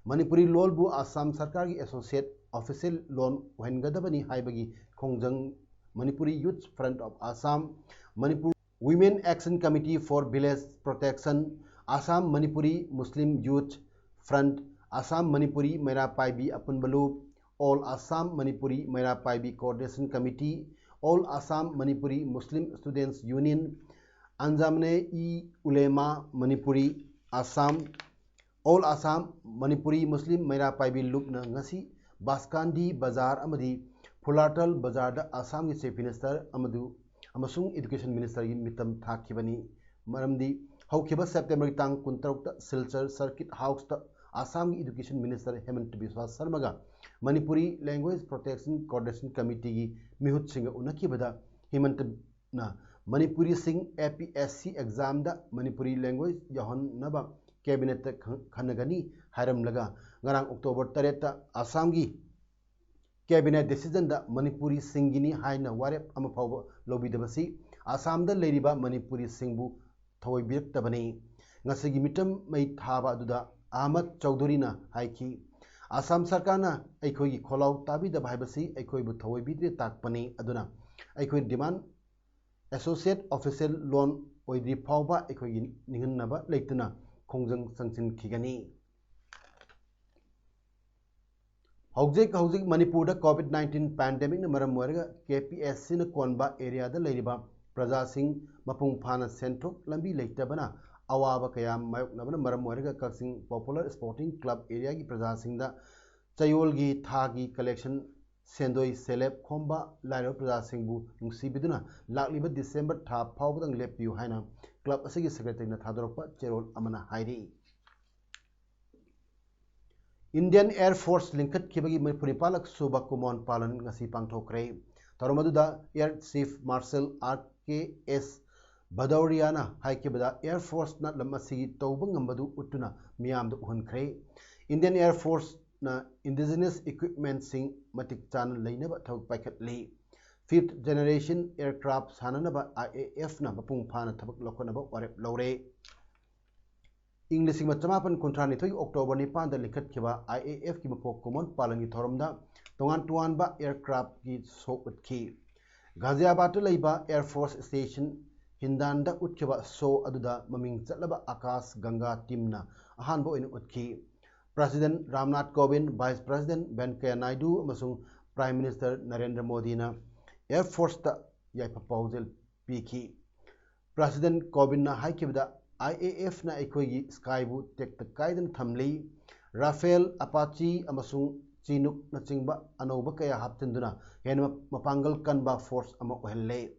ꯃꯅꯤꯄꯨꯔꯤ ꯂꯣꯜꯕꯨ ꯑꯁꯥꯝ ꯁꯔꯀꯥꯔꯒꯤ associate official ꯂꯣꯟ ꯑꯣꯏꯍꯟꯒꯗꯕꯅꯤ ꯍꯥꯏꯕꯒꯤ ꯈꯣꯡꯖꯪ Manipuri Youth Front of Assam, Manipur Women Action Committee for Village Protection, Assam Manipuri Muslim Youth Front, Assam Manipuri ꯃꯩꯔꯥ ꯄꯥꯏꯕꯤ ꯑꯄꯨꯟꯕ ꯂꯨꯞ, All Assam Manipuri ꯃꯩꯔꯥ ꯄꯥꯏꯕꯤ Coordination Committee, All Assam Manipuri Muslim Students Union, Anjamane-i-Ulema Manipuri Assam, All Assam Manipuri Muslim ꯃꯩꯔꯥ ꯄꯥꯏꯕꯤ ꯂꯨꯞꯅ ꯉꯁꯤ ꯕꯥꯁꯀꯥꯟꯗꯤ ꯕꯖꯥꯔ ꯑꯃꯗꯤ ꯐꯨꯂꯥꯇꯜ ꯕꯖꯥꯔꯗ ꯑꯁꯥꯝꯒꯤ Chief Minister ꯑꯃꯗꯨ ꯑꯃꯁꯨꯡ Education Ministerꯒꯤ ꯃꯤꯇꯝ ꯊꯥꯈꯤꯕꯅꯤ꯫ ꯃꯔꯝꯗꯤ ꯍꯧꯈꯤꯕ Septemberꯒꯤ ꯇꯥꯡ ꯀꯨꯟꯇꯔꯨꯛꯇ ꯁꯤꯜꯆꯔ Circuit Houseꯇ ꯑꯁꯥꯝꯒꯤ Education Minister ꯍꯦꯃꯟꯇ ꯕꯤꯁ꯭ꯋꯥ ꯁꯔꯃꯒ Manipuri Language Protection Coordination Committeeꯒꯤ ꯃꯤꯍꯨꯠꯁꯤꯡꯒ ꯎꯅꯈꯤꯕꯗ ꯍꯦꯃꯟꯇꯅ ꯃꯅꯤꯄꯨꯔꯤꯁꯤꯡ APSC examꯗ Manipuri language ꯌꯥꯎꯍꯟꯅꯕ Cabinetꯇ ꯈꯟꯅꯒꯅꯤ ꯍꯥꯏꯔꯝꯂꯒ, ꯉꯔꯥꯡ October ꯇꯔꯦꯠꯇ ꯑꯁꯥꯝꯒꯤ Cabinet decisionꯗ ꯃꯅꯤꯄꯨꯔꯤꯁꯤꯡꯒꯤꯅꯤ ꯍꯥꯏꯅ ꯋꯥꯔꯦꯞ ꯑꯃ ꯐꯥꯎꯕ ꯂꯧꯕꯤꯗꯕꯁꯤ ꯑꯁꯥꯝꯗ ꯂꯩꯔꯤꯕ ꯃꯅꯤꯄꯨꯔꯤꯁꯤꯡꯕꯨ ꯊꯑꯣꯏꯕꯤꯔꯛꯇꯕꯅꯤ꯫ ꯉꯁꯤꯒꯤ ꯃꯤꯇꯝ ꯃꯩ ꯊꯥꯕ ꯑꯗꯨꯗ ꯑꯍꯃꯗ ꯆꯧꯙꯨꯔꯤꯅ ꯍꯥꯏꯈꯤ, "ꯑꯁꯥꯝ ꯁꯔꯀꯥꯔꯅ ꯑꯩꯈꯣꯏꯒꯤ ꯈꯣꯜꯂꯥꯎ ꯇꯥꯕꯤꯗꯕ ꯍꯥꯏꯕꯁꯤ ꯑꯩꯈꯣꯏꯕꯨ ꯊꯑꯣꯏꯕꯤꯗ꯭ꯔꯦ ꯇꯥꯛꯄꯅꯤ꯫ ꯑꯗꯨꯅ ꯑꯩꯈꯣꯏ demand associate official ꯂꯣꯟ ꯑꯣꯏꯗ꯭ꯔꯤ ꯐꯥꯎꯕ ꯑꯩꯈꯣꯏꯒꯤ ꯅꯤꯡꯍꯟꯅꯕ ꯂꯩꯇꯅ ꯈꯣꯡꯖꯪ ꯆꯪꯁꯤꯟꯈꯤꯒꯅꯤ"꯫ ꯍꯧꯖꯤꯛ ꯍꯧꯖꯤꯛ ꯃꯅꯤꯄꯨꯔꯗ COVID nineteen pandemicꯅ ꯃꯔꯝ ꯑꯣꯏꯔꯒ KPSCꯅ ꯀꯣꯟꯕ areaꯗ ꯂꯩꯔꯤꯕ ꯄ꯭ꯔꯖꯥꯁꯤꯡ ꯃꯄꯨꯡ ꯐꯥꯅ ꯁꯦꯟꯊꯣꯛ ꯂꯝꯕꯤ ꯂꯩꯇꯕꯅ ꯑꯋꯥꯕ ꯀꯌꯥ ꯃꯥꯌꯣꯛꯅꯕꯅ ꯃꯔꯝ ꯑꯣꯏꯔꯒ ꯀꯛꯆꯤꯡ Popular Sporting Club areaꯒꯤ ꯄ꯭ꯔꯖꯥꯁꯤꯡꯗ ꯆꯌꯣꯜꯒꯤ ꯊꯥꯒꯤ collection ꯁꯦꯟꯗꯣꯏ ꯁꯦꯜꯂꯦꯞ ꯈꯣꯝꯕ ꯂꯥꯏꯔꯕ ꯄ꯭ꯔꯖꯥꯁꯤꯡꯕꯨ ꯅꯨꯡꯁꯤꯕꯤꯗꯨꯅ ꯂꯥꯛꯂꯤꯕ December ꯊꯥ ꯐꯥꯎꯕꯗꯪ ꯂꯦꯞꯄꯤꯌꯨ ꯍꯥꯏꯅ club ꯑꯁꯤꯒꯤ Secretaryꯅ ꯊꯥꯗꯣꯔꯛꯄ ꯆꯦꯔꯣꯜ ꯑꯃꯅ ꯍꯥꯏꯔꯤ꯫ Indian Air Force ꯂꯤꯡꯈꯠꯈꯤꯕꯒꯤ ꯃꯔꯤꯐꯨ ꯅꯤꯄꯥꯜꯂꯛ ꯁꯨꯕ ꯀꯨꯃꯣꯟ ꯄꯥꯂꯟ ꯉꯁꯤ ꯄꯥꯡꯊꯣꯛꯈ꯭ꯔꯦ꯫ ꯊꯧꯔꯝ ꯑꯗꯨꯗ Air Chief Marshal R K S Bhadauria ꯍꯥꯏꯈꯤꯕꯗ, Air Forceꯅ ꯂꯝ ꯑꯁꯤꯒꯤ ꯇꯧꯕ ꯉꯝꯕꯗꯨ ꯎꯠꯇꯨꯅ ꯃꯤꯌꯥꯝꯗ ꯎꯍꯟꯈ꯭ꯔꯦ꯫ Indian Air Forceꯅ indigenous equipmentꯁꯤꯡ ꯃꯇꯤꯛ ꯆꯥꯅ ꯂꯩꯅꯕ ꯊꯕꯛ ꯄꯥꯏꯈꯠꯂꯤ꯫ fifth generation aircraft ꯁꯥꯟꯅꯅꯕ I A F ꯅ ꯃꯄꯨꯡ ꯐꯥꯅ ꯊꯕꯛ ꯂꯧꯈꯠꯅꯕ ꯋꯥꯔꯦꯞ ꯂꯧꯔꯦ꯫ ꯏꯪ ꯂꯤꯁꯤꯡ ꯑꯃ ꯆꯃꯥꯄꯟ ꯀꯨꯟꯊ꯭ꯔꯥ ꯅꯤꯊꯣꯏꯒꯤ October ꯅꯤꯄꯥꯟꯗ ꯂꯤꯡꯈꯠꯈꯤꯕ I A F ꯀꯤ ꯃꯀꯣꯛ ꯀꯨꯃꯣꯟ ꯄꯥꯂꯟꯒꯤ ꯊꯧꯔꯝꯗ ꯇꯣꯉꯥꯟ ꯇꯣꯉꯥꯟꯕ aircraft ꯀꯤ show ꯎꯠꯈꯤ꯫ ꯘꯥꯖꯤꯌꯥꯕꯥꯗꯇ ꯂꯩꯕ Air Force Station ꯍꯤꯟꯗꯥꯟꯗ ꯎꯠꯈꯤꯕ show ꯑꯗꯨꯗ ꯃꯃꯤꯡ ꯆꯠꯂꯕ ꯑꯀꯥꯁ ꯒꯪꯒꯥ team ꯅ ꯑꯍꯥꯟꯕ ꯑꯣꯏꯅ ꯎꯠꯈꯤ꯫ President Ramnath ꯀꯣꯕꯤꯟꯗ, Vice President ꯚꯦꯟꯀꯌꯥ Naidu ꯑꯃꯁꯨꯡ Prime Minister ꯅꯔꯦꯟꯗ꯭ꯔ ꯃꯣꯗꯤꯅ Air Force ꯇ ꯌꯥꯏꯐ ꯄꯥꯎꯖꯦꯜ ꯄꯤꯈꯤ꯫ President ꯀꯣꯕꯤꯟꯗꯅ ꯍꯥꯏꯈꯤꯕꯗ, I A F ꯅ ꯑꯩꯈꯣꯏꯒꯤ sky ꯕꯨ ꯇꯦꯛꯇ ꯀꯥꯏꯗꯅ ꯊꯝꯂꯤ꯫ Rafale, Apache ꯑꯃꯁꯨꯡ Chinook ꯅꯆꯤꯡꯕ ꯑꯅꯧꯕ ꯀꯌꯥ ꯍꯥꯞꯆꯤꯟꯗꯨꯅ ꯍꯦꯟꯅ ꯃꯄꯥꯡꯒꯜ ꯀꯟꯕ force ꯑꯃ ꯑꯣꯏꯍꯜꯂꯦ꯫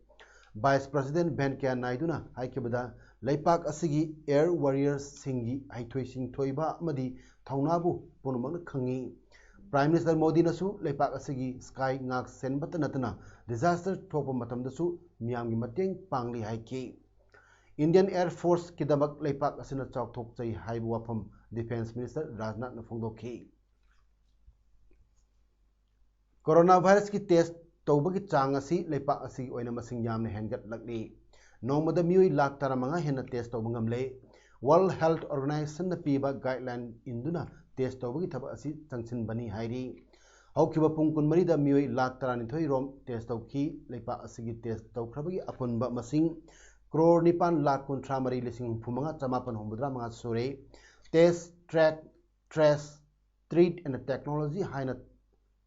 Vice President ꯚꯦꯟꯀꯌꯥ ꯅꯥꯏꯗꯨꯅ ꯍꯥꯏꯈꯤꯕꯗ, ꯂꯩꯄꯥꯛ ꯑꯁꯤꯒꯤ air warrior ꯁꯤꯡꯒꯤ ꯍꯩꯊꯣꯏ ꯁꯤꯡꯊꯣꯏꯕ ꯑꯃꯗꯤ ꯊꯧꯅꯥꯕꯨ ꯄꯨꯝꯅꯃꯛꯅ ꯈꯪꯏ꯫ Prime Minister ꯃꯣꯗꯤꯅꯁꯨ ꯂꯩꯄꯥꯛ ꯑꯁꯤꯒꯤ sky ꯉꯥꯛ ꯁꯦꯟꯕꯇ ꯅꯠꯇꯅ disaster ꯊꯣꯛꯄ ꯃꯇꯝꯗꯁꯨ ꯃꯤꯌꯥꯝꯒꯤ ꯃꯇꯦꯡ ꯄꯥꯡꯂꯤ ꯍꯥꯏꯈꯤ꯫ Indian Air Force ꯀꯤꯗꯃꯛ ꯂꯩꯄꯥꯛ ꯑꯁꯤꯅ ꯆꯥꯎꯊꯣꯛꯆꯩ ꯍꯥꯏꯕ ꯋꯥꯐꯝ Defence Minister ꯔꯥꯖꯅꯥꯊꯅ ꯐꯣꯡꯗꯣꯛꯈꯤ꯫ Corona virus ꯀꯤ test ꯇꯧꯕꯒꯤ ꯆꯥꯡ ꯑꯁꯤ ꯂꯩꯄꯥꯛ ꯑꯁꯤꯒꯤ ꯑꯣꯏꯅ ꯃꯁꯤꯡ ꯌꯥꯝꯅ ꯍꯦꯟꯒꯠꯂꯛꯂꯤ꯫ ꯅꯣꯡꯃꯗ ꯃꯤꯑꯣꯏ ꯂꯥꯈ ꯇꯔꯥꯃꯉꯥ ꯍꯦꯟꯅ test ꯇꯧꯕ ꯉꯝꯂꯦ꯫ World Health Organization ꯅ ꯄꯤꯕ guideline ꯏꯟꯗꯨꯅ test ꯇꯧꯕꯒꯤ ꯊꯕꯛ ꯑꯁꯤ ꯆꯪꯁꯤꯟꯕꯅꯤ ꯍꯥꯏꯔꯤ꯫ ꯍꯧꯈꯤꯕ ꯄꯨꯡ ꯀꯨꯟꯃꯔꯤꯗ ꯃꯤꯑꯣꯏ ꯂꯥꯈ ꯇꯔꯥꯅꯤꯊꯣꯏ ꯔꯣꯝ test ꯇꯧꯈꯤ꯫ ꯂꯩꯄꯥꯛ ꯑꯁꯤꯒꯤ test ꯇꯧꯈ꯭ꯔꯕꯒꯤ ꯑꯄꯨꯟꯕ ꯃꯁꯤꯡ ꯀ꯭ꯔꯣꯔ ꯅꯤꯄꯥꯟ ꯂꯥꯈ ꯀꯨꯟꯊ꯭ꯔꯥ ꯃꯔꯤ ꯂꯤꯁꯤꯡ ꯍꯨꯝꯐꯨ ꯃꯉꯥ ꯆꯃꯥꯄꯟ ꯍꯨꯝꯐꯨꯇꯔꯥ ꯃꯉꯥ ꯁꯨꯔꯦ꯫ Test, track, trace, treat and technology ꯍꯥꯏꯅ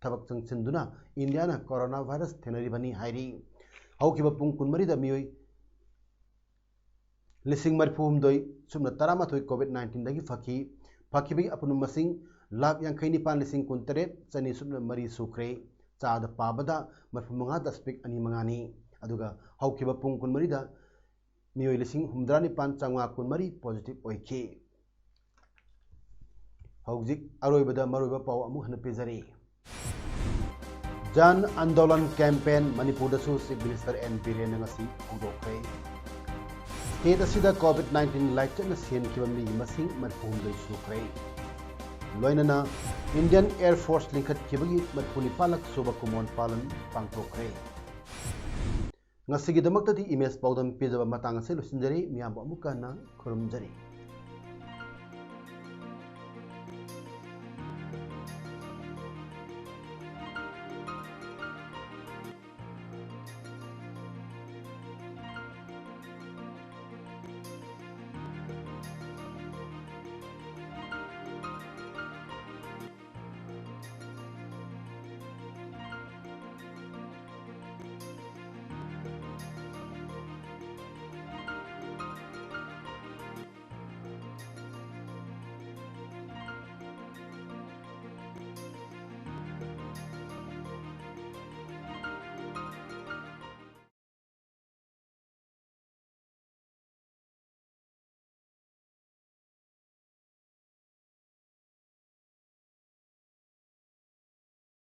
ꯊꯕꯛ ꯆꯪꯁꯤꯟꯗꯨꯅ ꯏꯟꯗꯤꯌꯥꯅ corona virus ꯊꯦꯡꯅꯔꯤꯕꯅꯤ ꯍꯥꯏꯔꯤ꯫ ꯍꯧꯈꯤꯕ ꯄꯨꯡ ꯀꯨꯟꯃꯔꯤꯗ ꯃꯤꯑꯣꯏ ꯂꯤꯁꯤꯡ ꯃꯔꯤꯐꯨ ꯍꯨꯝꯗꯣꯏ ꯁꯨꯞꯅ ꯇꯔꯥꯃꯥꯊꯣꯏ COVID nineteen ꯗꯒꯤ ꯐꯈꯤ꯫ ꯐꯈꯤꯕꯒꯤ ꯑꯄꯨꯟꯕ ꯃꯁꯤꯡ ꯂꯥꯈ ꯌꯥꯡꯈꯩ ꯅꯤꯄꯥꯟ ꯂꯤꯁꯤꯡ ꯀꯨꯟꯇꯔꯦꯠ ꯆꯅꯤ ꯁꯨꯞꯅ ꯃꯔꯤ ꯁꯨꯈ꯭ꯔꯦ꯫ ꯆꯥꯗ ꯄꯥꯕꯗ ꯃꯔꯤꯐꯨ ꯃꯉꯥ ꯗꯁꯃꯤꯛ ꯑꯅꯤ ꯃꯉꯥꯅꯤ꯫ ꯑꯗꯨꯒ ꯍꯧꯈꯤꯕ ꯄꯨꯡ ꯀꯨꯟꯃꯔꯤꯗ ꯃꯤꯑꯣꯏ ꯂꯤꯁꯤꯡ ꯍꯨꯝꯐꯨꯇꯔꯥ ꯅꯤꯄꯥꯟ ꯆꯥꯝꯃꯉꯥ ꯀꯨꯟꯃꯔꯤ positive ꯑꯣꯏꯈꯤ꯫ ꯍꯧꯖꯤꯛ ꯑꯔꯣꯏꯕꯗ ꯃꯔꯨꯑꯣꯏꯕ ꯄꯥꯎ ꯑꯃꯨꯛ ꯍꯟꯅ ꯄꯤꯖꯔꯤ꯫ ꯖꯟ ꯑꯟꯗꯣꯂꯟ campaign ꯃꯅꯤꯄꯨꯔꯗꯁꯨ Chief Minister ꯑꯦꯟ ꯕꯤꯔꯦꯟꯅ ꯉꯁꯤ ꯍꯧꯗꯣꯛꯈ꯭ꯔꯦ꯫ State ꯑꯁꯤꯗ COVID nineteen ꯂꯥꯏꯆꯠꯅ ꯁꯤꯍꯟꯈꯤꯕ ꯃꯤꯒꯤ ꯃꯁꯤꯡ ꯃꯔꯤꯐꯨ ꯍꯨꯝꯗꯣꯏ ꯁꯨꯈ꯭ꯔꯦ꯫ ꯂꯣꯏꯅꯅ Indian Air Force ꯂꯤꯡꯈꯠꯈꯤꯕꯒꯤ ꯃꯔꯤꯐꯨ ꯅꯤꯄꯥꯜꯂꯛ ꯁꯨꯕ ꯀꯨꯃꯣꯟ ꯄꯥꯂꯟ ꯄꯥꯡꯊꯣꯛꯈ꯭ꯔꯦ꯫ ꯉꯁꯤꯒꯤꯗꯃꯛꯇꯗꯤ ꯏꯃꯦꯖ ꯄꯥꯎꯗꯝ ꯄꯤꯖꯕ ꯃꯇꯥꯡ ꯑꯁꯤ ꯂꯣꯏꯁꯤꯟꯖꯔꯤ꯫ ꯃꯤꯌꯥꯝꯕꯨ ꯑꯃꯨꯛꯀ ꯍꯟꯅ ꯈꯨꯔꯨꯝꯖꯔꯤ꯫